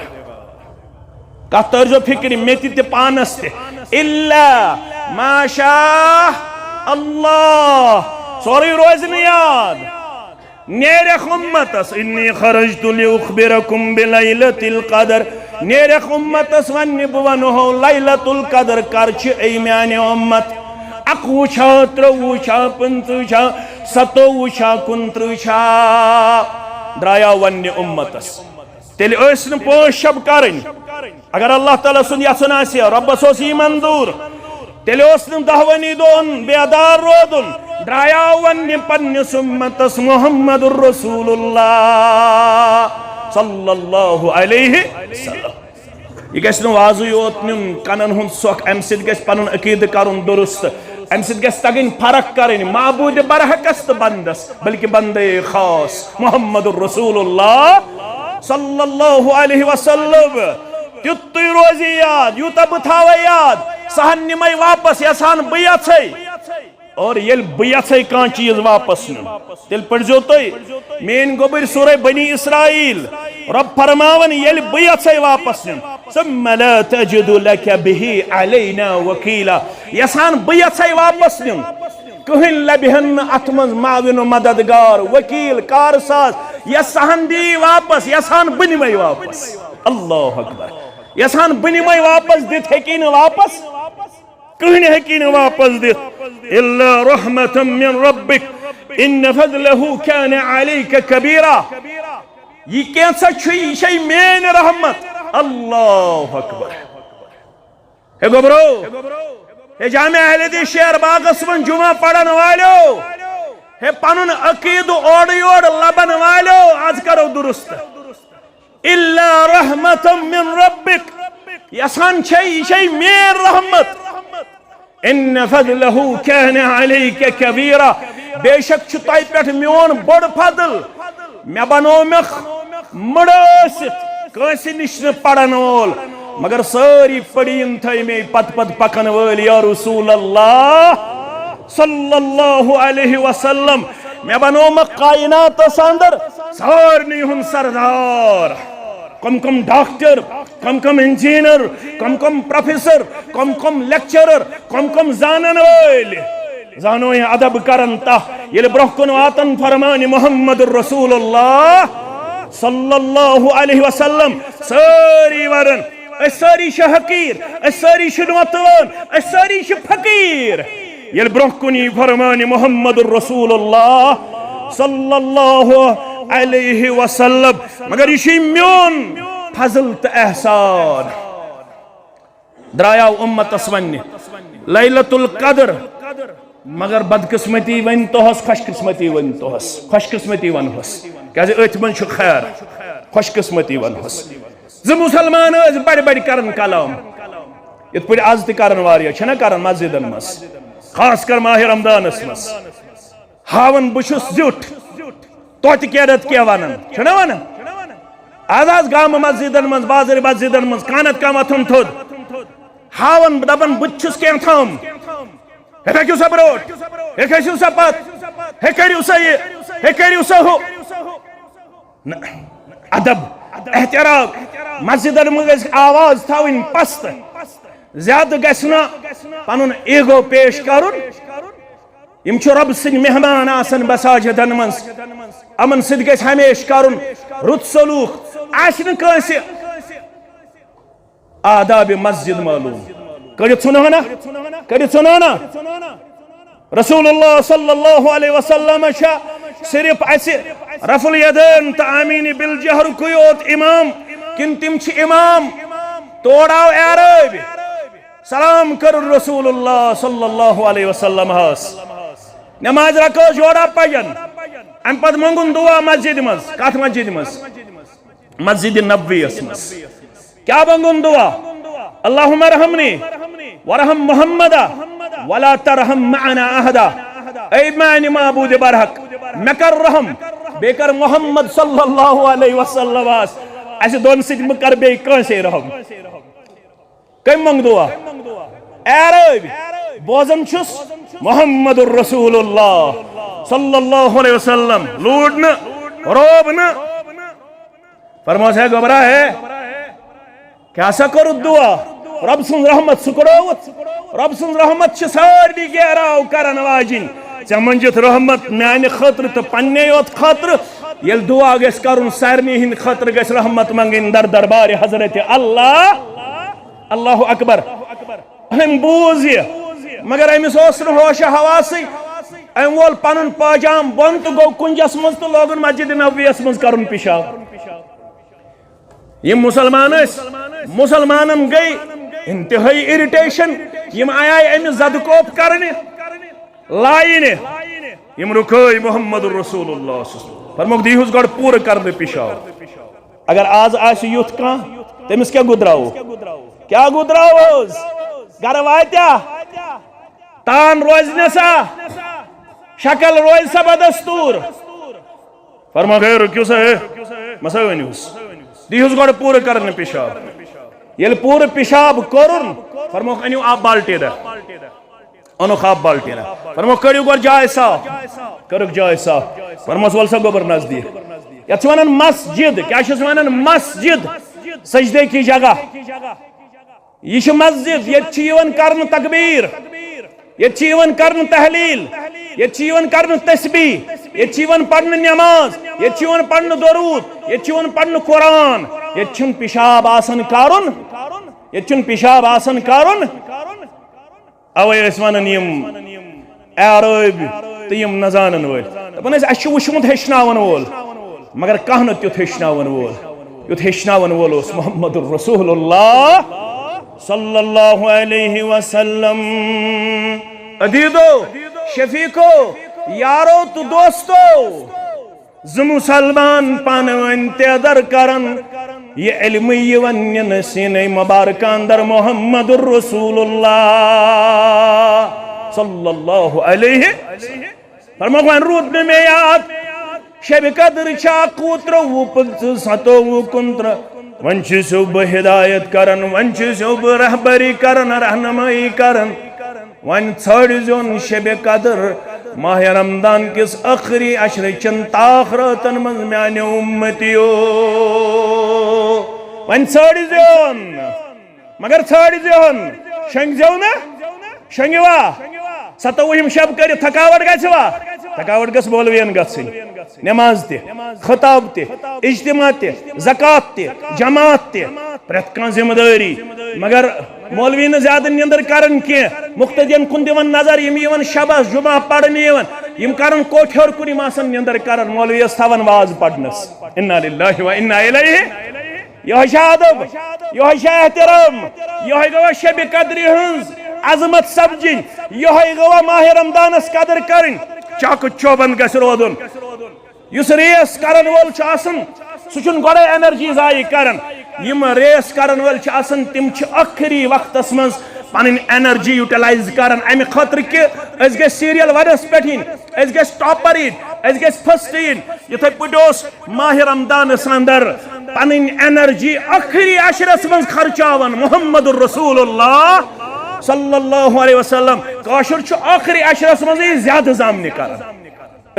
کتھ تٲرزیو فکرِ، مےٚ تہِ تہِ پانس تہِ۔ الا ما شاء اللہ، سورُے روزِ نہٕ یاد۔ نیرکھ امتس، انی خرجت لاخبرکم بلیلۃ القدر۔ نیرکھ امتس وننہِ، بہٕ ونہو لیلۃ القدر کر چھِ، اے میانہِ امت۔ اکوُہ چھا، ترٛوُہ چھا، پٕنٛژٕہ چھا، ستوُہ چھا، کُنترٕہ چھا؟ درٛایاو وننہِ امتس۔ تیٚلہِ ٲسۍ نہٕ پانٛژھ شب کرٕنۍ۔ اگر اللہ تعالیٰ سُنٛد یژھُن آسہِ ہا، رۄبس اوس یی منظوٗر، تیٚلہِ اوس نہٕ دہوٕنی دۄہن بیدار روزُن۔ درٛایاو وننہِ پننِس امتس محمد رسول اللہ صلی اللہ علیہ وسلم۔ یہِ گژھِ نہٕ وازٕے یوت نیُن، کنن ہُنٛد سۄکھ، امہِ سۭتۍ گژھِ پنُن عقیدٕ کرُن درست، امہِ سۭتۍ گژھِ تگٕنۍ فرق کرٕنۍ۔ معبوٗدِ برحقس تہٕ بندس، بلکہ بندے خاص محمد رسول اللہ صلی اللہ علیہ وسلم۔ تیُتُے روزِ یاد، یوٗتاہ بہٕ تھاوے یاد، سہن نِمے واپس، یژھان بہٕ یژھے۔ اور ییٚلہِ بہٕ یژھے کانٛہہ چیٖز واپس نیُن، تیٚلہِ پٔرزیو تُہۍ میٲنۍ گوٚبٕرۍ سورہ بنی اسرائیل۔ رۄب فرماوان، ییٚلہِ بہٕ یژھے واپس نیُن، ثم لا تجد لك به علينا وكيلا۔ یژھان بہٕ یژھے واپس نیُن، کٕہٕنۍ لبہِ ہن نہٕ اتھ منٛز معاون و مددگار، وکیل، کارساز۔ یژھان دی واپس، یژھان بہٕ نِمے واپس۔ اللہ اکبر۔ یژھان بہٕ نِمے واپس، دِتھ ہیٚکی نہٕ واپس۔ کٕہٕنۍ ہیٚکی نہٕ واپس دِتھ۔ الا رحمة من ربك ان فضله كان عليك كبيرا۔ یہِ کینٛژھا چھُ، یہِ چھے میٲنۍ رحمت۔ اللہ اکبر۔ ہے گوٚبرو، ہے جامع اہل حدیث شیر باغس منٛز جمعہ پرن والیو، ہے پنُن عقیدٕ اورٕ یورٕ لبن والیو، از کرو درست۔ الا رحمة من ربك، یژھان چھے، یہِ چھے میٲنۍ رحمت۔ ان فضله كان عليك كبيرا، بے شک چھُ تۄہہِ پٮ۪ٹھ میون بوٚڑ فضل۔ مےٚ بنوومکھ مُڑٕ ٲسِتھ، کٲنٛسہِ نِش نہٕ پرن وول، مگر سٲری پٔڑیٖن تھٲے مےٚ پتہٕ پتہٕ پکن وٲلۍ۔ یا رسول اللہ صلی اللہ علیہ وسلم، مےٚ بنوومکھ کائناتس اندر سارنٕے ہُنٛد سردار۔ کم کم ڈاکٹر، کم کم انجینئر، کم کم پروفیسر، کم کم لیکچرر، کم کم زانن وٲلۍ۔ زانو یہِ ادب کرن تہ، ییٚلہِ برونٛہہ کُن واتن فرمان محمد رسول اللہ صلی اللہ علیہ وسلم، سٲری ورن، أسۍ سٲری چھِ حقیٖر، أسۍ سٲری چھِ نوتوان، أسۍ سٲری چھِ فقیٖر۔ ییٚلہِ برونٛہہ کُن یی فرمان محمد رسول اللہ صلی اللہ علیہ وسلم، مگر یہِ چھُے میون فضل تہٕ احسان۔ درٛایاو اُمتس وننہِ لیلۃ القدر، مگر بدقسمتی ونہِ تۄہس، خوش قسمتی ونہِ تۄہس، خوش قسمتی ونہوس، کیازِ أتھۍ منٛز چھُ خیر، خوش قسمتی ونہوس۔ زٕ مسلمان ٲسۍ بڑِ بڑِ کران کلام، یِتھ پٲٹھۍ از تہِ کران واریاہ، چھِنہ کران مسجدن منٛز، خاص کر ماہ رمضانس منٛز۔ ہاوان بہٕ چھُس زیُٹھ، توتہِ کیٛاہ نتہٕ کیٛاہ ونان، چھُنہ ونان؟ از از گامہٕ مسجدن منٛز، بازرِ مسجدن منٛز، کانٛہہ نتہٕ کانٛہہ وۄتھان تھوٚد، ہاوان دپان بہٕ تہِ چھُس کینٛہہ تام، ہے پٔکِو سا برٛونٛٹھ، ہے کھٔسِو سا پتھ، ہے کٔرِو سا یہِ، ہے کٔرِو سا ہُہ۔ نہ، ادب، احترام، مسجدن منٛز گژھِ آواز تھاوٕنۍ پست، زیادٕ گژھِ نہٕ پنُن ایگو پیش کرُن۔ یِم چھِ رۄب سٕنٛدۍ مہمان آسان مساجدن منٛز، یِمن سۭتۍ گژھِ ہمیشہِ کرُن رُت سلوک۔ آسہِ نہٕ کٲنٛسہِ آداب مسجد معلوم، کٔرِتھ ژھُنہو نا، کٔرِتھ ژھُنہو نا۔ رسول اللہ صلی اللہ علیہ وسلم چھا صرف اسہِ رفع الیدین تہٕ آمین بالجہرُکُے یوت امام، کِنہٕ تِم چھِ امام؟ تورٕ آو اعرٲبۍ، سلام کٔر رسول اللہ صلی اللہ علیہ وسلم ہس، نماز رکٲو جوڑا پجن، امہِ پتہٕ مونگُن دعا مسجد منٛز۔ کتھ مسجد منٛز؟ مسجد نبوی یس منٛز۔ کیا منگُن دعا؟ اللہم ارحمنی ورحم محمدا ولا ترحم معنا احدا۔ اے میانہِ معبود برحق، مےٚ کر رحم، بیٚیہِ کر محمد صلی اللہ علیہ وسلم اس، اسہِ دۄن سۭتۍ مہٕ کر بیٚیہِ کٲنٛسے رحم۔ کٔمۍ منٛگ دعا؟ اے عرب، بوزان چھُس محمد رسول اللہ صلی اللہ علیہ وسلم لوٗڑ نہٕ، روب نہٕ۔ فرموس، ہے گوٚبرا، ہے کیٛاہ سا کوٚرُتھ دُعا؟ رۄب سٕنٛز رحمت سُکڑٲوٕتھ۔ رۄب سٕنٛز رحمت چھِ سارنٕے گیراو کرن واجِنۍ۔ ژےٚ مٔنٛجِتھ رحمت میانہِ خٲطرٕ تہٕ پننے یوت خٲطرٕ۔ ییٚلہِ دُعا گژھِ کرُن، سارنٕے ہٕنٛدِ خٲطرٕ گژھِ رحمت منٛگٕنۍ در دربارِ حضرت اللہ۔ اللہ اکبر۔ أمۍ بوٗز یہِ، مگر أمِس اوس نہٕ ہوش حواسٕے۔ أمۍ وول پنُن پٲجام بۄن تہٕ گوٚو کُنجس منٛز تہٕ لوگُن مسجد نبویَس منٛز کرُن پیشاب۔ یِم مسلمان ٲسۍ، مسلمانن گٔے انتہٲئی اریٹیشن۔ یِم آیہِ أمِس زدٕ کوپ کرنہِ، لاینہِ۔ یِم رُکٲے محمد رسول اللہ صلی اللہ علیہ وسلم۔ فرموکھ، دیٖہُس گۄڈٕ پوٗرٕ کرنہٕ پیشاب۔ اگر آز آسہِ یُتھ کانٛہہ، تٔمِس کیٛاہ گُدراوو؟ کیٛاہ گُدراووس؟ گرٕ واتیا؟ تان روزِ نہ سا؟ شکل روزِ سا بدستوٗر؟ فرموکھ، ہے رُکِو سا، ہے، مہ سا ؤنِوس۔ دیٖہُس گۄڈٕ پوٗرٕ کرنہٕ پیشاب۔ ییٚلہِ پوٗرٕ پیشاب کوٚرُن، فرموکھ، أنِو آب بالٹیٖنہ۔ اوٚنُکھ آب بالٹیٖنہ۔ فرموکھ، کٔرِو گۄڈٕ جاے صاف۔ کٔرٕکھ جاے صاف۔ فرموس، وَل سا گوٚبُر نزدیٖک۔ یَتھ چھِ وَنان مسجد۔ کیٛاہ چھِس وَنان؟ مسجد۔ سجدے کی جگہ۔ یہِ چھِ مسجد۔ ییٚتہِ چھِ یِوان کرنہٕ تکبیٖر۔ ییٚتہِ چھِ یِوان کرنہٕ تحلیٖل۔ ییٚتہِ چھِ یِوان کرنہٕ تسبیح۔ ییٚتہِ چھِ یِوان پرنہٕ نماز۔ ییٚتہِ چھِ یِوان پرنہٕ درود۔ ییٚتہِ چھِ یِوان پرنہٕ قرآن۔ ییٚتہِ چھُنہٕ پیشاب آسان کرُن۔ ییٚتہِ چھُنہٕ پیشاب آسان کرُن۔ اوے ٲسۍ ونان یِم اعرٲبۍ تہٕ یِم نہ زانن وٲلۍ۔ دپان ٲسۍ، اسہِ چھُ وُچھمُت ہیٚچھناون وول، مگر کانٛہہ نہٕ تیُتھ ہیٚچھناون وول، یُتھ ہیٚچھناون وول اوس محمد رسول اللہ صلی اللہ علیہ وسلم۔ عزیزو، شفیقو، یارو تہٕ دوستو، زٕ مسلمان پانہٕ ؤنۍ تیدر کرن، یہِ علمٕے یِوان نِنہٕ سیٖنے مبارکہ اندر محمد رسول اللہ صلی اللہ علیہ۔ فرموکھ، وۄنۍ روٗد نہٕ مےٚ یاد، شبِ قدر چھا کُنترٕہ، وُہ، پٕنٛژٕہ، ستووُہ، کُنترٕہ۔ وۄنۍ چھُسو بہٕ ہدایت کران، وۄنۍ چھُسو بہٕ رہبری کران، رہنمٲیی کران۔ وۄنۍ ژھٲنٛڈزیون شبِ قدر ماہِ رمضان کِس ٲخری عشرٕ چٮ۪ن تاخ رٲژن منٛز میانیو اُمتیو۔ وۄنۍ ژھٲنٛڈزیون، مگر ژھٲنٛڈزیون، شۄنٛگزیو نہٕ، شۄنٛگِوا؟ ستووُہِم شب کٔرِتھ تھکاوٹ گژھِوا؟ تھکاوٹ گٔژھ مولوین گژھٕنۍ۔ نماز تہِ، خطاب تہِ، اجتماع تہِ، زکوٰۃ تہِ، جماعت تہِ، پرٛٮ۪تھ کانٛہہ ذمہٕ دٲری۔ مگر مولوی نہٕ زیادٕ نیندر کران کینٛہہ، مقتدین کُن دِوان نظر، یِم یِوان شبس جمعہ پرنہِ یِوان، یِم کران کوٹھۍ ہیوٚر کُن، یِم آسان نیندر کران، مولویس تھاوان واز پرنس۔ انا للہ و انا الیہ۔ یہوے چھا ادب، یہوے چھا احترام، یہوے گوٚوا شبِ قدرِ ہٕنٛز عظمت سمجھِنۍ، یہوے گوٚوا ماہِ رمضانس قدر کرٕنۍ۔ چاکہٕ چوبند گژھِ روزُن۔ یُس ریس کرن وول چھُ آسان، سُہ چھُنہٕ گۄڈے انرجی ضایع کران۔ یِم ریس کرن وٲلۍ چھِ آسان، تِم چھِ ٲخری وقتس منٛز پنٕنۍ انرجی یوٹیلائز کران، امہِ خٲطرٕ کہِ أسۍ گٔژھۍ سیریل ونس پٮ۪ٹھ یِنۍ، أسۍ گٔژھۍ ٹاپر یِنۍ، أسۍ گٔژھۍ فرسٹ یِنۍ۔ یِتھے پٲٹھۍ اوس ماہِ رمضانس اندر پنٕنۍ انرجی ٲخری عشرس منٛز خرچاوان محمد رسول اللہ صلی اللہ علیہ وسلم۔ کٲشُر چھُ ٲخری عشرس منٛزٕے زیادٕ زامنہِ کران۔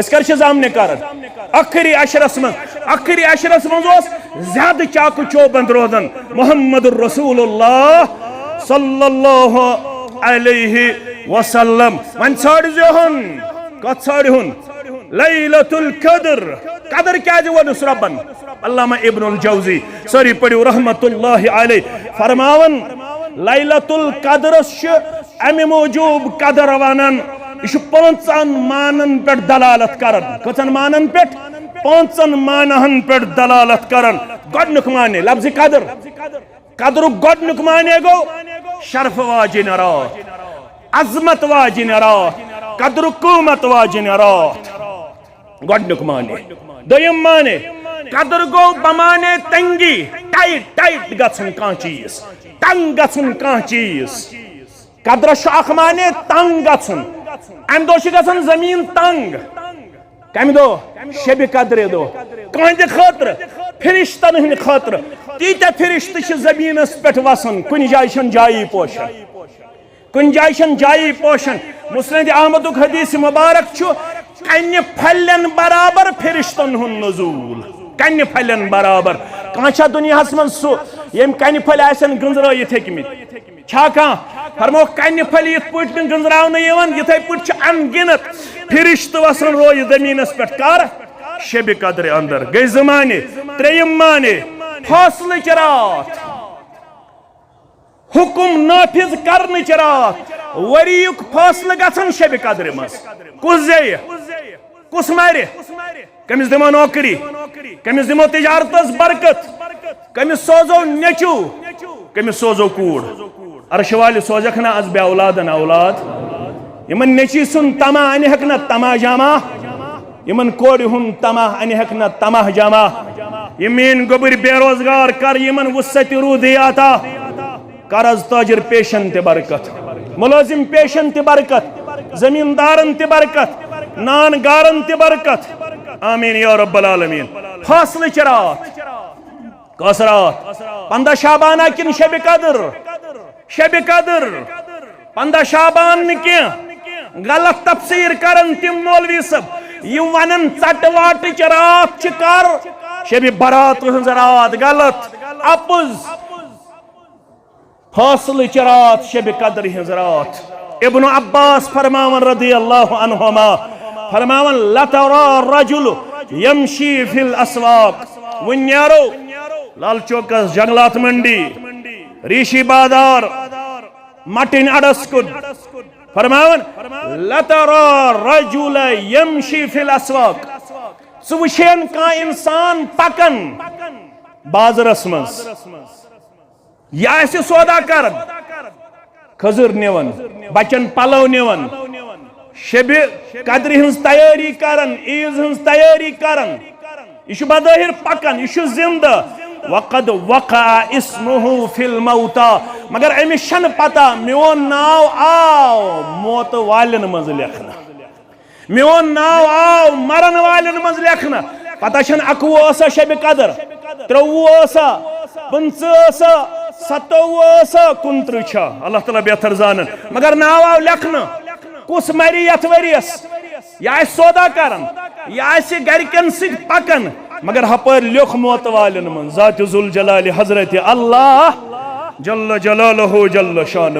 أسۍ کر چھِ زامنہِ کران؟ ٲخری عشرس منٛز، ٲخری عشرس منٛز اوس زیادٕ چاکہٕ چوبند روزان محمد رسول اللہ صلی اللہ علیہ وسلم۔ وۄنۍ ژھٲنٛڈزیوہن، کتھ ژھٲنٛڈِہُن؟ لیلۃ القدر۔ قدر کیازِ ووٚنُس رۄبن؟ علامہ ابن الجوزی، سٲری پٔرِو رحمت اللہ علیہ، فرماوان، لیلۃ القدرس چھِ امہِ موٗجوٗب قدر ونان، یہِ چھُ پانٛژن معنن پٮ۪ٹھ دلالت کران۔ کٔژن معنن پٮ۪ٹھ؟ پانٛژن معنہن پٮ۪ٹھ دلالت کران۔ گۄڈٕنیُک معنی لفظِ قدر۔ قدرُک گۄڈٕنیُک معنی گوٚو شرف واجِنۍ راتھ، عظمت واجِنۍ راتھ، قدر و قۭمت واجِنۍ راتھ۔ گۄڈٕنیُک معنی۔ دوٚیِم معنی، قدر گوٚو بمعنی تنگی، ٹائٹ، ٹائٹ گژھُن کانٛہہ چیٖز، تنگ گژھُن کانٛہہ چیٖز۔ قدرس چھُ اکھ معنی تنگ گژھُن۔ امہِ دۄہ چھِ گژھان زٔمیٖن تنگ۔ کمہِ دۄہ؟ شبِ قدرِ دۄہ۔ کٕہٕنٛدِ خٲطرٕ، فرشتن ہٕنٛدِ خٲطرٕ۔ تیٖتیٛاہ فرشتہٕ چھِ زٔمیٖنس پٮ۪ٹھ وسان، کُنہِ جایہِ چھَنہٕ جایی پوشان۔ کُنہِ جایہِ چھَنہٕ جایی پوشان۔ مسند احمدُک حدیث مبارک چھُ، کنہِ پھلٮ۪ن برابر فرشتن ہُنٛد نزول۔ کنہِ پھلٮ۪ن برابر۔ کانٛہہ چھا دُنیاہس منٛز سُہ، ییٚمۍ کنہِ پھلۍ آسن گٔنزرٲیِتھ ہیٚکمٕتۍ؟ چھا کانٛہہ؟ فرموکھ، کنہِ پھلۍ یِتھ پٲٹھۍ نہٕ گٔنزراونہٕ یِوان، یِتھے پٲٹھۍ چھِ ان گنت فرشتہٕ وسان روزِ زٔمیٖنس پٮ۪ٹھ۔ کر؟ شبِ قدرِ اندر۔ گٔے زٕ معنی۔ ترٛیٚیِم معنی، فٲصلٕچ راتھ۔ حکم نافذ کرنٕچ راتھ، ؤریُک فٲصلہٕ گژھن شبِ قدرِ منٛز۔ کُس زیٚیہِ؟ کُس مرِ؟ کٔمِس دِمو نوکری؟ کٔمِس دِمو تجارتس برکت؟ کٔمِس سوزو نیٚچو؟ کٔمِس سوزو کوٗر؟ عرشہِ والہِ سوزکھ نا از بے اولادن اولاد؟ یِمن نیٚچی سُنٛد طمع انہِ ہیٚکھ نا طمع جمع؟ یِمن کورِ ہُنٛد طمع انہِ ہیٚکھ نا طمع جمع؟ یہِ میٲنۍ گوٚبٕرۍ بے روزگار کر یِمن وُسعت روٗدی عطا۔ قرض تاجر پیشن تہِ برکت، ملٲزم پیشن تہِ برکت، زمیٖندارن تہِ برکت، نان گارن تہِ برکت۔ آمین یا رب العالمین۔ فاصلٕچ راتھ۔ کۄس راتھ؟ پنٛداہ شعبانہ کِنہٕ شبِ قدر؟ شبِ قدر۔ پنٛداہ شعبان نہٕ کینٛہہ۔ غلط تفسیر کرن تِم مولوی صٲب، یِم ونن ژٹہٕ واٹٕچ راتھ چھِ کر؟ شبِ برات ہٕنٛز راتھ۔ غلط۔ اپُز۔ فٲصلٕچ راتھ، شبِ قدر ہٕنٛز راتھ۔ ابن عباس فرماوان رضی اللہ عنہما، فرماوان، "لترا رجل یمشی فی الاسواق"، وۄنۍ نیرو لال چوکس، جنگلات منڈی، ریشی بازار، مٹن اڈس کُن۔ فرماوان، "لترا رجل یمشی فی الاسواق"، ژٕ وٕچھین کانٛہہ انسان پکان بازرس منٛز۔ یہِ آسہِ سودا کران، کھٔزٕر نِوان، بچن پلو نِوان، شبِ قدرِ ہٕنٛز تیٲری کران، عیٖذ ہٕنٛز تیٲری کران۔ یہِ چھُ بظٲہر پکان، یہِ چھُ زندٕ۔ وقد وقع اسمہ فی الموتیٰ، مگر أمِس چھنہٕ پتہ میون ناو آو موتہٕ والٮ۪ن منٛز لیکھنہٕ۔ میون ناو آو مرن والٮ۪ن منٛز لیکھنہٕ۔ پتہ چھنہٕ اکوُہ ٲسا شبِ قدر، ترٛوٚوُہ ٲسا، پٕنٛژٕہ ٲسا، ستووُہ ٲسا، کُنترٕہ چھا، اللہ تعالیٰ بہتر زانن۔ مگر ناو آو لیکھنہٕ۔ کُس مرِ یتھ ؤریس؟ یہِ آسہِ سودا کران، یہِ آسہِ گرِکٮ۪ن سۭتۍ پکان، مگر ہپٲرۍ لیوٚکھ موتہٕ والٮ۪ن منٛز ذات ذوالجلال حضرت اللہ جل جلالہ جل شانہ۔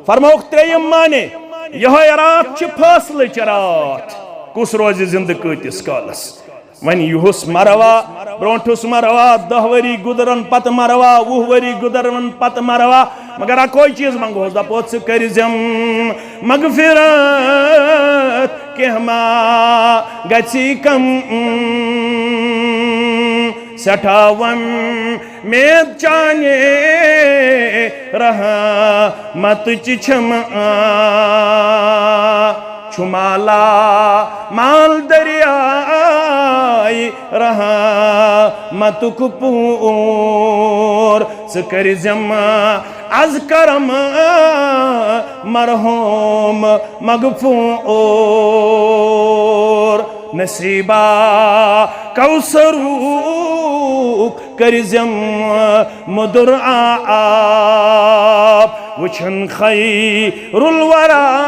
فرموکھ ترٛیٚیِم معنی، یِہوٚے راتھ چھِ فٲصلٕچ راتھ، کُس روزِ زِندٕ کۭتِس کالس۔ وۄنۍ یُہُس مروا، برونٛٹھُس مروا، دَہ ؤری گُزرن پتہٕ مروا، وُہ ؤری گُزرن پتہٕ مروا، مگر اکوے چیٖز منٛگہوس، دپو، ژٕ کٔرۍ زٮ۪م مغفرت، کینٛہہ ما گژھی کم، سٮ۪ٹھاہ وۄم مید چانہِ رحمتٕچ چھم آ، چھُ مالا مال دریاے رحمتُک پوٗر۔ ژٕ کٔرۍ زٮ۪م از کرم مرحوم مغفور، نصیبا کوثرُک کٔرۍ زٮ۪م مُدُر آب۔ وٕچھن خیر الورا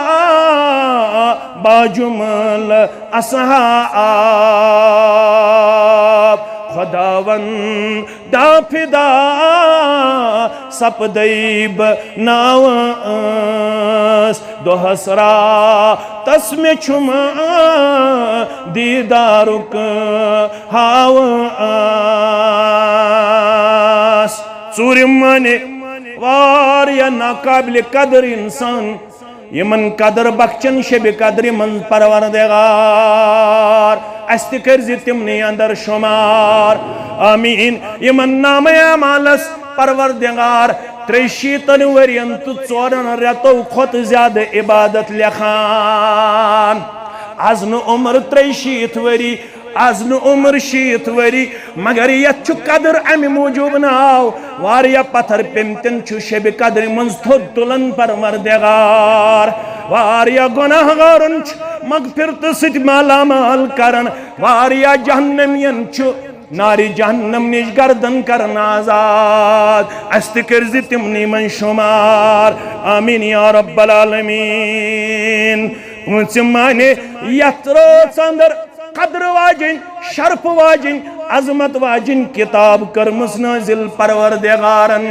باجُمل اصحاب۔ خۄداوندا فدا سپدے بہٕ ناوس، دۄہس راتس مےٚ چھُم دیٖدارُک ہاوس۔ ژوٗرِم معنی، واریاہ ناقابل قدر انسان، یِمن قدر بخشن شبِ قدرِ منٛز پروردگار، اسہِ تہِ کٔرۍ زِ تِمنٕے اندر شُمار۔ آمین۔ یِمن نامہ اعمالس پروردگار ترٛیہِ شیٖتن ؤرین تہٕ ژورن رٮ۪تو کھۄتہٕ زیادٕ عبادت لیکھان۔ از نہٕ عمر ترٛیہِ شیٖتھ ؤری، از نہٕ عمر شیٖتھ ؤری، مگر یتھ چھُ قدر امہِ موٗجوٗب ناو۔ واریاہ پتھر پیمتٮ۪ن چھُ شبِ قدرِ منٛز تھوٚد تُلان پروردگار۔ واریاہ گۄناہ گارن چھُ مغفرتہٕ سۭتۍ مالا مال کران۔ واریاہ جہنمین چھُ نارِ جہنم نِش گردن کرن آزاد۔ اسہِ تہِ کٔرۍ زِ تِمنٕے منٛز شُمار۔ آمین یا رب العالمین۔ وٕنژِ معنی یتھ رٲژ اندر قدر واجِنۍ، شرف واجِنۍ، عظمت واجِنۍ کتاب کٔرمٕژ نٲزِل پروردگارن۔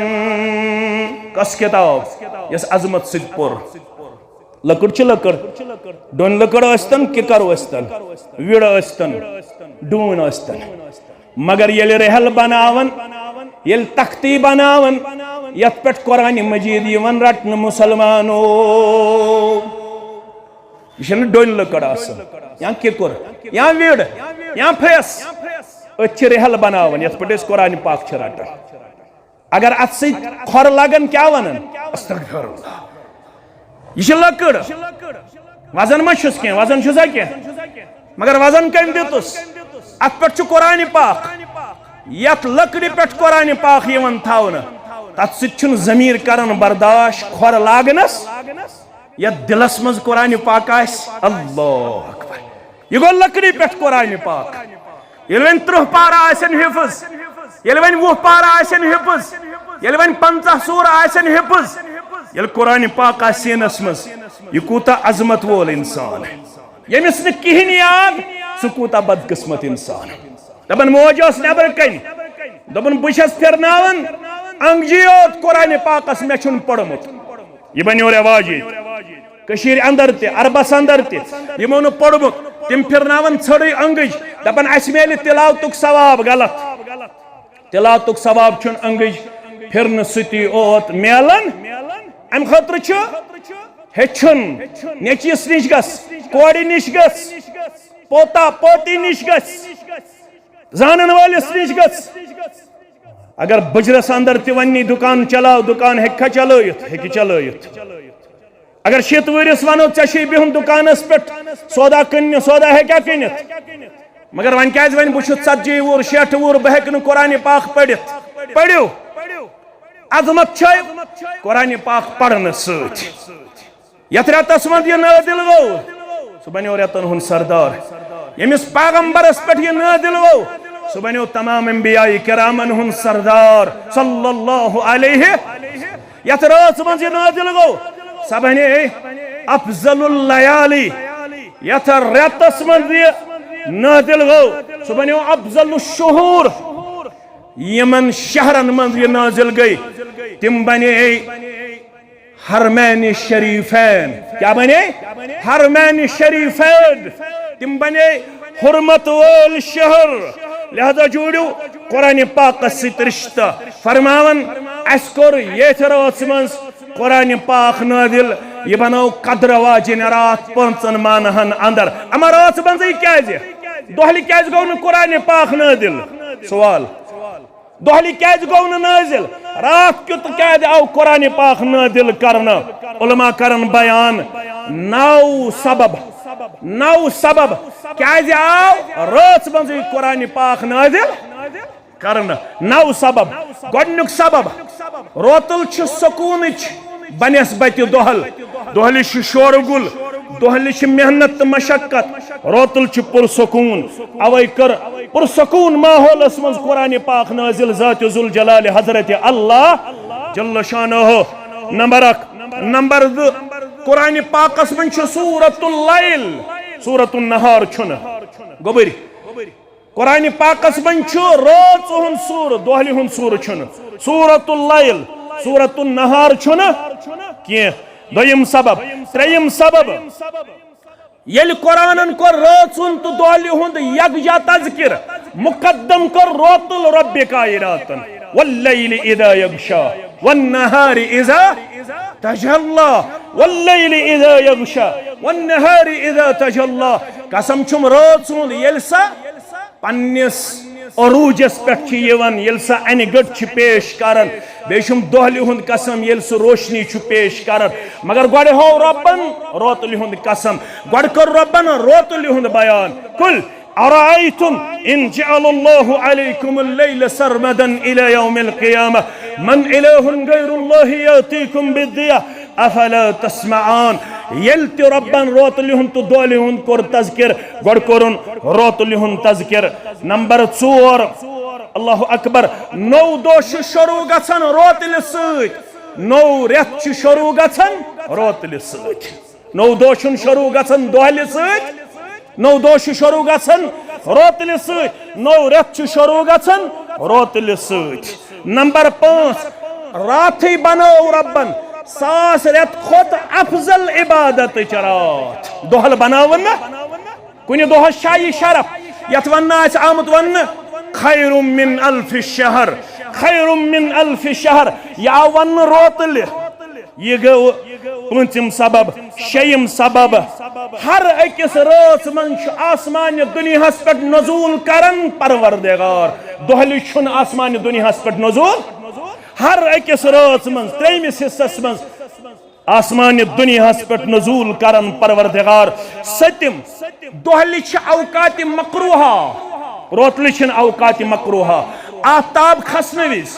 کۄس کتاب؟ یۄس عظمت سۭتۍ پوٚر۔ لٔکٕر چھِ لٔکٕر، ڈوٗنۍ لٔکٕر ٲسۍتن، کِکر ٲسۍتن، وِڑ ٲسۍتن، ڈوٗنۍ ٲسۍتن۔ مگر ییٚلہِ رحل بناون، ییٚلہِ تختی بناون، یتھ پٮ۪ٹھ قرآن مجید یِوان رٹنہٕ، مسلمانو، یہِ چھنہٕ ڈوٗنۍ لٔکٕر آسان، یا کِکُر، یا وِڑ، یا پھرٛس۔ أتھۍ چھِ رحل بناوان، یتھ پٮ۪ٹھ أسۍ قرآن پاک چھِ رٹان۔ اگر اتھ سۭتۍ کھۄر لگن، کیٛاہ ونان؟ استغفر اللہ۔ یہِ چھِ لٔکٕر۔ وزن ما چھُس کینٛہہ؟ وزن چھُسا کینٛہہ؟ مگر وزن کٔمۍ دیُتُس؟ اتھ پٮ۪ٹھ چھُ قرآن پاک۔ یتھ لٔکرِ پٮ۪ٹھ قرآن پاک یِوان تھاونہٕ، تتھ سۭتۍ چھُنہٕ ضمیٖر کران برداش کھۄر لاگنس۔ یتھ دلس منٛز قرآن پاک آسہِ، اللہ اکبر، یہِ گوٚو لٔکرِ پٮ۪ٹھ قرآن پاک۔ ییٚلہِ وۄنۍ ترٕٛہ پارٕ آسن حفظ، ییٚلہِ وۄنۍ وُہ پارٕ آسن حفظ، ییٚلہِ وۄنۍ پنٛژاہ سورٕ آسن حفظ، ییٚلہِ قرآن پاک آسہِ سینس منٛز، یہِ کوٗتاہ عظمت وول انسان۔ ییٚمِس نہٕ کِہیٖنۍ یاد، سُہ کوٗتاہ بدقسمت انسان۔ دپان موج ٲس نٮ۪برٕ کنہِ، دوٚپُن، "بہٕ چھَس پھِرناوان انگجی یوت قرآن پاکس، مےٚ چھُنہٕ پوٚرمُت۔" یہِ بنیو رٮ۪واج ییٚتہِ۔ کٔشیٖرِ اندر تہِ، عربس اندر تہِ، یِمو نہٕ پوٚرمُت، تِم پھِرناوان ژھٔرٕے انگٕج، دپان، "اسہِ میلہِ تلاوتُک ثواب۔" غلط۔ تلاوتُک ثواب چھُنہٕ انگٕج پھِرنہٕ سۭتی اوت میلان۔ امہِ خٲطرٕ چھُ ہیٚچھُن، نیٚچوِس نِش گژھ، کورِ نِش گژھ، پوتا پوتی نِش گژھ، زانن وٲلِس نِش گژھ۔ اگر بُجرس اندر تہِ وننی، دُکان چلاو، دُکان ہیٚکہِ کھا چلٲیِتھ؟ ہیٚکہِ چلٲیِتھ۔ اگر شیٖتھ وُہرِس ونو، "ژےٚ چھُے بِہُن دُکانس پٮ۪ٹھ، سودا کٕننہِ"، سودا ہیٚکیٛاہ کٕنِتھ؟ مگر وۄنۍ کیٛازِ وَنہِ، "بہٕ چھُس ژتجی وُہُر، شیٹھ وُہُر، بہٕ ہیٚکہٕ نہٕ قرآن پاک پٔرِتھ"؟ پٔرِو۔ عظمت چھے قرآن پاک پرنہٕ سۭتۍ۔ یتھ رٮ۪تس منٛز یہِ نٲزِل گوٚو، سُہ بنیو رٮ۪تن ہُنٛد سردار۔ ییٚمِس پیغمبرس پٮ۪ٹھ یہِ نٲزِل گوٚو، سُہ بنیو تمام انبیاء کرامن ہُنٛد سردار صلی اللہ علیہ۔ یتھ رٲژ منٛز یہِ نٲزِل گوٚو، سۄ بنے افضل اللیالی۔ یتھ رٮ۪تس منٛز یہِ نٲزِل گوٚو، سُہ بنیو افضل الشہور۔ یِمن شہرن منٛز یہِ نٲزِل گٔے، تِم بنے حرمین شریفین۔ کیا بنے؟ حرمین شریفین۔ تِم بنے حرمت وٲلۍ شہر۔ لہذا جوڑو قرآن پاکس سۭتۍ رشتہٕ۔ فرماون، اسہِ کوٚر ییٚتھۍ رٲژ منٛز قرآن پاک نٲزِل، یہِ بنٲو قدر واجِنۍ راتھ پانٛژن ماہن اندر۔ اما رٲژ منٛزٕے کیازِ؟ دۄہلہِ کیازِ گوٚو نہٕ قرآن پاک نٲزِل؟ سوال۔ دۄہلہِ کیازِ گوٚو نہٕ نٲزِل؟ راتھ کیُتھ کیازِ آو قرآن پاک نٲزِل کرنہٕ؟ علماء کرن بیان، نو سبب، نو سبب کیازِ آو رٲژ منٛزٕے قرآن پاک نٲزِل کرنہٕ۔ نو سبب۔ گۄڈٕنیُک سبب، روتل چھِ سکوٗنٕچ بنسبتِ دۄہل۔ دۄہلہِ چھُ شورٕ گُل، دۄہلہِ چھِ محنت تہٕ مشقت، روتل چھُ پُرسکوٗن۔ اوے کٔر پُرسکوٗن ماحولس منٛز قرآن پاک نٲزِل ذات ذوالجلال حضرت اللہ جل شانہ۔ نمبر اکھ۔ نمبر زٕ، قرآن پاکس منٛز چھُ سورۃ اللیل، سورۃ النہار چھُنہٕ۔ گوٚبٕرۍ۔ قرآن پاکس منٛز چھُ رٲژ ہُنٛد سورٕ، دۄہلہِ ہُنٛد سورٕ چھُنہٕ۔ سورۃ اللیل، سورۃ النہار چھُنہٕ کینٛہہ۔ دوٚیِم سبب۔ ترٛیٚیِم سبب، ییٚلہِ قرآنن کوٚر رٲژ ہُنٛد تہٕ دۄہلہِ ہُنٛد یکجا تذکر، مقدم کوٚر روتل رب کائناتن، واللیل اذا یغشا، والنہار اذا تجلی، واللیل اذا یغشا، والنہار اذا تجلی۔ قسم چھُم رٲژ ہُنٛد، ییٚلہِ سا پننِس عروجس پٮ۪ٹھ چھِ یِوان، ییٚلہِ سۄ انہِ گٔٹ چھِ پیش کران، بیٚیہِ چھُم دۄہلہِ ہُنٛد قسم، ییٚلہِ سُہ روشنی چھُ پیش کران۔ مگر گۄڈٕ ہوو رۄبن روتلہِ ہُنٛد قسم، گۄڈٕ کوٚر رۄبن روتلہِ ہُنٛد بیان۔ قل ارأیتم ان جعل اللہ علیکم اللیل سرمدا الی یوم القیامہ من الہ غیر اللہ یأتیکم بالضیاء۔ افلا تسمعون۔ ییٚلہِ تہِ رۄبن روتلہِ ہُنٛد تہٕ دۄہلہِ ہُنٛد کوٚر تذکر، گۄڈٕ کوٚرُن روتلہِ ہُنٛد تذکر۔ نمبر ژور، اللہ اکبر، نوٚو دۄہ چھُ شروع گژھان روتلہِ سۭتۍ، نوٚو رٮ۪تھ چھُ شروع گژھان روتلہِ سۭتۍ۔ نوٚو دۄہ چھُنہٕ شروٗع گژھان دۄہلہِ سۭتۍ، نوٚو دۄہ چھُ شروٗع گژھان روتلہِ سۭتۍ، نوٚو رٮ۪تھ چھُ شروٗع گژھان روتلہِ سۭتۍ۔ نمبر پانٛژھ، راتھٕے بنٲو رۄبن ساس رٮ۪تھ کھۄتہٕ افضل عبادتٕچ راتھ۔ دۄہل بنٲوٕن نہ، کُنہِ دۄہس چھا یہِ شرف یتھ وننہٕ آسہِ آمُت وننہٕ، خیر من الف شہر، خیر من الف شہر، یہِ آو وننہٕ روتلہِ۔ یہِ گوٚو پٲنٛژِم سبب۔ شیٚیِم سبب، ہر أکِس رٲژ منٛز چھُ آسمانہِ دُنیاہس پٮ۪ٹھ نزول کران پروردگار۔ دۄہلہِ چھُنہٕ آسمانہِ دُنیاہس پٮ۪ٹھ نزول، ہر أکِس رٲژ منٛز، ترٛیٚیمِس حصس منٛز آسمانہِ دُنیاہس پٮ۪ٹھ نزول کران پروردگار۔ سٔتِم، دۄہلہِ چھِ اوقات مکروہہ، روتلہِ چھِنہٕ اوقات مکروہہ۔ آفتاب کھسنہٕ وِزِ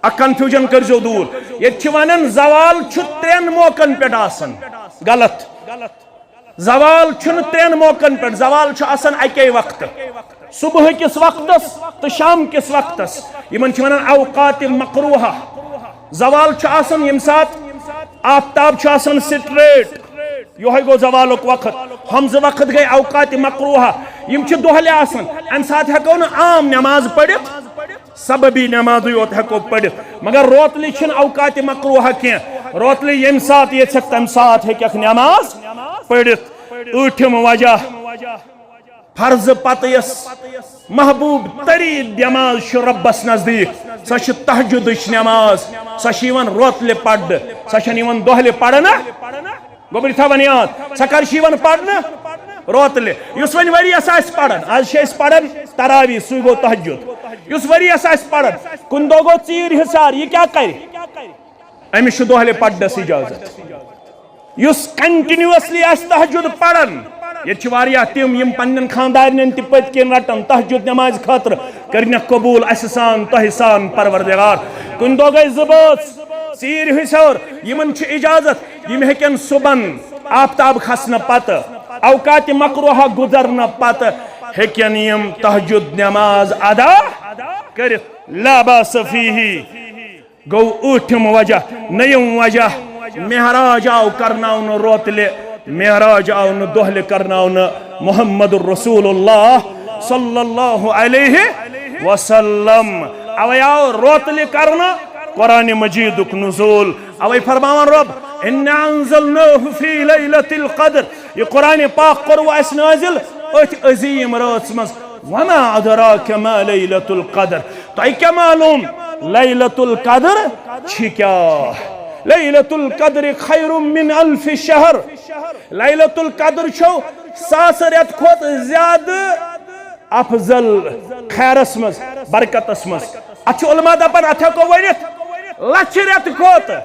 اکھ کنفیوجن کٔرزیو دوٗر۔ ییٚتہِ چھِ ونان زوال چھُ ترٛٮ۪ن موقعن پٮ۪ٹھ آسان۔ غلط۔ زوال چھُنہٕ ترٛٮ۪ن موقعن پٮ۪ٹھ، زوال چھُ آسان اَکے وقتہٕ، صبح کِس وقتس تہٕ شام کِس وقتس۔ یِمن چھِ ونان اوقات مکروہہ۔ زوال چھُ آسان ییٚمہِ ساتہٕ آفتاب چھُ آسان سٹریٹ، یِہوٚے گوٚو زوالُک وقت۔ ہم زٕ وقت گٔے اوقات مکروہہ۔ یِم چھِ دۄہلہِ آسان، امہِ ساتہٕ ہٮ۪کو نہٕ عام نٮ۪ماز پٔرِتھ، سببی نٮ۪مازٕے یوت ہٮ۪کو پٔرِتھ، مگر روتلہِ چھِنہٕ اوقات مکروہہ کینٛہہ۔ روتلہِ ییٚمہِ ساتہٕ ییٚژھکھ تمہِ ساتہٕ ہیٚککھ نٮ۪ماز پٔرِتھ۔ ٲٹھِم وجہ، فرضہٕ پتہٕ یۄس محبوب تریٖن نٮ۪ماز چھِ رۄبس نزدیٖک، سۄ چھِ تہجدٕچ نٮ۪ماز۔ سۄ چھِ یِوان روتلہِ پرنہٕ، سۄ چھَنہٕ یِوان دۄہلہِ پرنہٕ۔ گوٚبرِ تھاوان یاد، سۄ کر چھِ یِوان پرنہٕ؟ روتلہِ۔ یُس وۄنۍ ؤریَس آسہِ پران، آز چھِ أسۍ پران تراویح، سُے گوٚو تہجد۔ یُس ؤریَس آسہِ پران، کُنہِ دۄہ گوٚو ژیٖرۍ حِصار، یہِ کیٛاہ کرِ؟ أمِس چھُ دۄہلہِ پرنَس اجازت۔ یُس کنٹینیوسلی آسہِ تہجد پران، ییٚتہِ چھِ واریاہ تِم یِم پننٮ۪ن خاندارنٮ۪ن تہِ پٔتۍ کِنۍ رٹان تہجد نمازِ خٲطرٕ، کٔرنَکھ قبول اسہِ سان، تۄہہِ سان پروردگار۔ کُنہِ دۄہ گٔے زٕ بٲژ، ژیٖرۍ حِصار، یِمن چھِ اجازت، یِم ہیٚکن صُبحن آفتاب کھسنہٕ پتہٕ، اوقات مکروہہ گُزرنہٕ پتہٕ ہیٚکن یِم تہجد نماز ادا کٔرِتھ۔ لا باس فیہ۔ گوٚو ٲٹھِم وجہ۔ نٔیِم وجہ، معراج آو کرناونہٕ روتلہِ، معراج آو نہٕ دۄہلہِ کرناونہٕ۔ محمد رسول اللہ صلی اللہ علیہ وسلم، اوے آو روتلہِ کرنہٕ قرآن مجیدُک نزول۔ اوے فرماوان رب، انا انزلناہ فی لیلۃ القدر، یہِ قرآن پاک کوٚروٕ اسہِ نازل أتھۍ عظیم رٲژ منٛز۔ وما ادراک ما لیلۃ القدر، تۄہہِ کیٛاہ معلوم لیلۃ القدر چھِ کیٛاہ؟ لیلۃ القدر خیر من الف شہر، لیلۃ القدر چھو ساس رٮ۪تہٕ کھۄتہٕ زیادٕ افضل، خیرس منٛز، برکتس منٛز۔ اتھ چھِ علماء دپان، اتھ ہٮ۪کو ؤنِتھ لچھِ رٮ۪تہٕ کھۄتہٕ،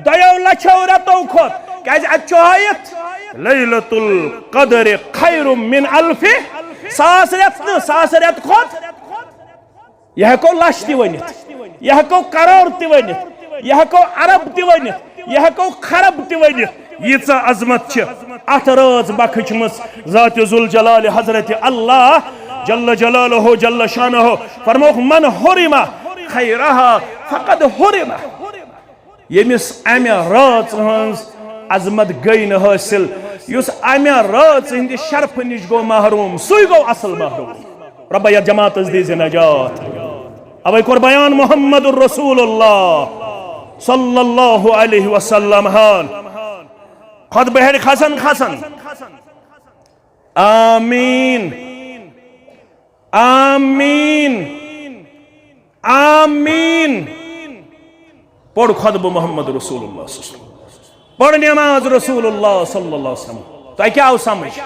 دۄیو لچھو رٮ۪تو کھۄتہٕ، کیازِ اتہِ چھُ ہٲیِتھ لیلۃ القدر خیر من الف، ساس رٮ۪تہٕ نہٕ، ساس رٮ۪تہٕ کھۄتہٕ۔ یہِ ہٮ۪کو لچھ تہِ ؤنِتھ، یہِ ہٮ۪کو کرور تہِ ؤنِتھ، یہِ ہٮ۪کو ارب تہِ ؤنِتھ، یہِ ہٮ۪کو خرب تہِ ؤنِتھ۔ ییٖژاہ عظمت چھِ اتھ رٲژ بخشمٕژ ذات ذوالجلال حضرت اللہ جل جلالہ جل شانہ۔ فرموکھ، من حرم خیرہا فقد حرم۔ ییٚمِس امہِ رٲژ ہٕنٛز عظمت گٔے نہٕ حٲصِل، یُس امہِ رٲژ ہٕنٛدِ شرفہٕ نِش گوٚو محروم، سُے گوٚو اصل محروم۔ رۄبہ، یتھ جماعتس دیٖزِ نجات۔ اوے کوٚر بیان محمد رسول اللہ صلی اللہ علیہ وسلم ہن۔ خطبہٕ ہیٚرِ کھسان کھسان، آمین، آمین، آمین۔ پوٚر خطبہٕ محمد رسول اللہ صلی اللہ علیہ وسلم۔ پٔر نماز رسول اللہ صلی اللہ علیہ وسلم۔ تۄہہِ کیٛاہ آو سمجھ؟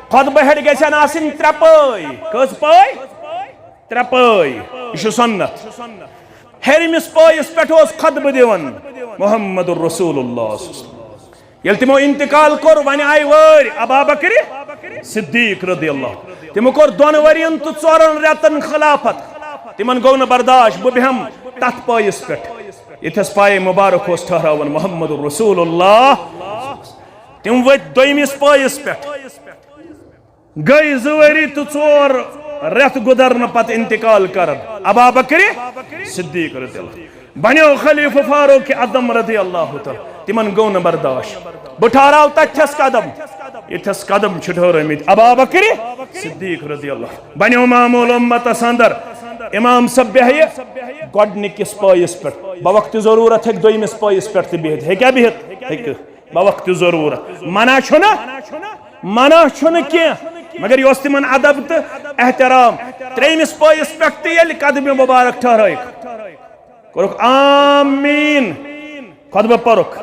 خطبہٕ ہیٚرِ گژھن آسٕنۍ ترٛےٚ پٲے۔ کٔژ پٲے؟ ترٛےٚ پٲے۔ یہِ چھُ سنت۔ ہیٚرمِس پٲیِس پٮ۪ٹھ اوس خطبہٕ دِوان محمد رسول اللہ صلی اللہ علیہ وسلم۔ ییٚلہِ تِمو انتقال کوٚر، وۄنۍ آیہِ وٲرۍ ابابکرِ صدیق رضی اللہ۔ تِمو کوٚر دۄن ؤرین تہٕ ژورن رٮ۪تن خلافت۔ تِمن گوٚو نہٕ برداشت، بہٕ بیٚہمہٕ تتھ پٲیِس پٮ۪ٹھ۔ ییٚتھس پایہِ مبارک اوس ٹھہراوان محمد رسول اللہ۔ تِم ؤتھۍ دوٚیمِس پٲیِس پٮ۪ٹھ۔ گٔے زٕ ؤری تہٕ ژور رٮ۪تھ گُزرنہٕ پتہٕ انتقال کران ابابکرِ صدیق رضی اللہ۔ بنیو خلیفہ فاروق اعظم رضی اللہ تعالیٰ، تمن گوٚو نہٕ برداشت۔ بہٕ ٹھہراو تتھس قدم، یتھس قدم چھِ ٹھہرٲمٕتۍ ابا بکر صدیق رضی اللہ۔ بنیو معمول امتس اندر۔ امام صٲب بیہہِ گۄڈنِکِس پٲیِس پٮ۪ٹھ، بوقتِ ضروٗرت ہیٚکہِ دوٚیمِس پٲیِس پٮ۪ٹھ تہِ بِہِتھ۔ ہیٚکیٛاہ بِہِتھ؟ ہیٚکہِ۔ بوقتِ ضروٗرت۔ منع چھُنہٕ، منع چھُنہٕ کینٛہہ، مگر یہِ اوس تِمن ادب تہٕ احترام۔ ترٛیٚیمِس پٲیِس پٮ۪ٹھ تہِ ییٚلہِ قدمِ مبارک ٹھہرٲیِکھ، کوٚرُکھ آمیٖن، خطبہٕ پوٚرُکھ،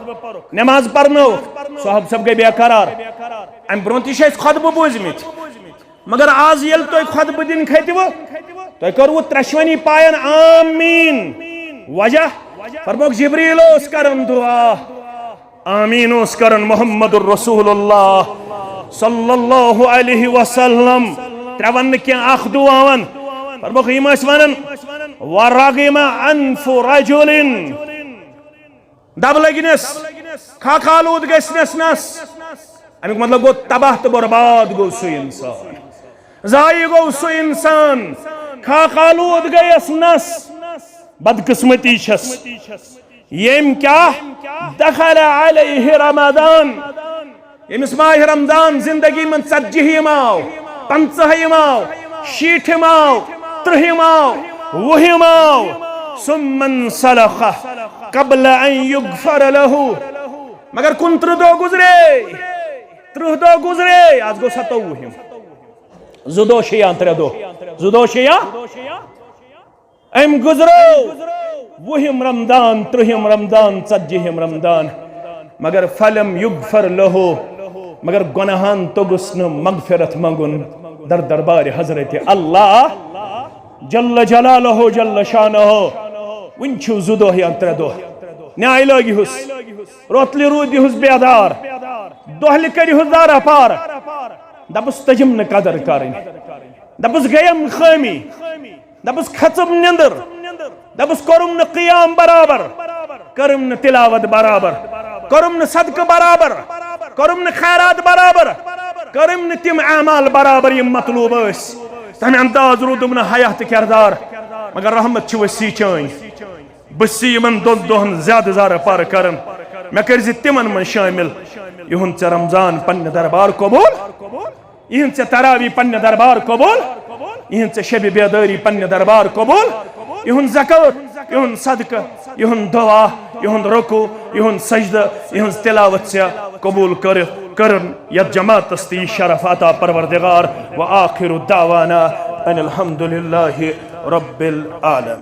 نماز پرنٲوٕکھ، صحابہٕ صٲب گٔے بے قرار۔ امہِ برونٛہہ تہِ چھِ اَسہِ خطبہٕ بوٗزمٕتۍ، مگر آز ییٚلہِ تُہۍ خطبہٕ دِنہِ کھٔتِوٕ، تۄہہِ کٔروٕ ترٛٮ۪شوٕنی پاین آمیٖن۔ وجہ؟ فرمووُکھ، جبریل اوس کران دعا، آمیٖن اوس کران محمد رسول اللہ صلی اللہ علیہ وسلم۔ ترٛےٚ وننہٕ کینٛہہ، اکھ دعا ون۔ فرمووُکھ، یِم ٲسۍ ونان، "ورغم انف رجل"، دب لگنس، خاکہ آلود گژھنس نس۔ امیُک مطلب گوٚو، تباہ تہٕ برباد گوٚو سُہ انسان، ضایع گوٚو سُہ انسان، خاکہ آلود گٔیس نس۔ بدقسمتی چھس، ییٚمۍ کیٛاہ؟ دخل علیہ رمضان، ییٚمِس ماہِ رمضان زندگی منٛز ژتجی ہِم آو، پنٛژاہ ہِم آو، شیٖٹھ ہِم آو، ترٕٛہ ہِم آو، وُہ ہِم آو، ثم انسلخ قبل ان یغفر لہ۔ مگر کُنترٕٛہ دۄہ گُزرے، ترٕٛہ دۄہ گُزرے، آز گوٚو ستووُہِم۔ زٕ دۄہ چھِ یا ترٛےٚ دۄہ، زٕ دۄہ چھِ یا أمۍ گُزرو وُہِم رمضان، ترٛہِم رمضان، ژتجیٖہِم رمضان، مگر فلم یغفر لہ، مگر گۄناہن توٚگُس نہٕ مغفرت منٛگُن در دربارِ حضرت اللہ جل جلالہ جل شانہ۔ وُنہِ چھُ زٕ دۄہ یا ترٛےٚ دۄہ، نیٛاے لٲگِہُس، روتلہِ روٗدِہُس بیدار، دۄہلہِ کٔرِہُس دارا پار، دپُس تٔجِم نہٕ قدر کرٕنۍ، دپُس گٔیم خٲمی۔ دپُس کھژٕم نِندٕر، دپُس کوٚرُم نہٕ قیام برابر، کٔرٕم نہٕ تلاوت برابر، کوٚرُم نہٕ صدقہٕ برابر، کوٚرُم نہٕ خیرات برابر، کٔرٕم نہٕ تِم اعمال برابر یِم مطلوب ٲسۍ۔ تمہِ انداز روٗدُم نہٕ حیا تہٕ کردار، مگر رحمت چھِ وسیع چٲنۍ۔ بہٕ چھُس یِمن دۄن دۄہن زیادٕ زارٕ پارٕ کران، مےٚ کٔرۍ زِ تِمن منٛز شٲمِل۔ یِہُنٛد ژےٚ رمضان پننہِ دربار قبول۔ یِہِنٛد ژےٚ تراوی پننہِ دربار قبول، یِہِنٛد ژےٚ شبِ بیدٲری پننہِ دربار قبول، یِہُنٛد زکوٰۃ، یِہُنٛد صدقہٕ، یِہُنٛد دعا، یِہُنٛد رکوع، یِہُنٛد سجدٕ، یِہٕنٛز تلاوت ژےٚ قبول کٔرِتھ کٔرٕن یتھ جماعتس تہِ یہِ شرف عطا پروردگار۔ وآخر دعوانا ان الحمد للہ رب العالمین۔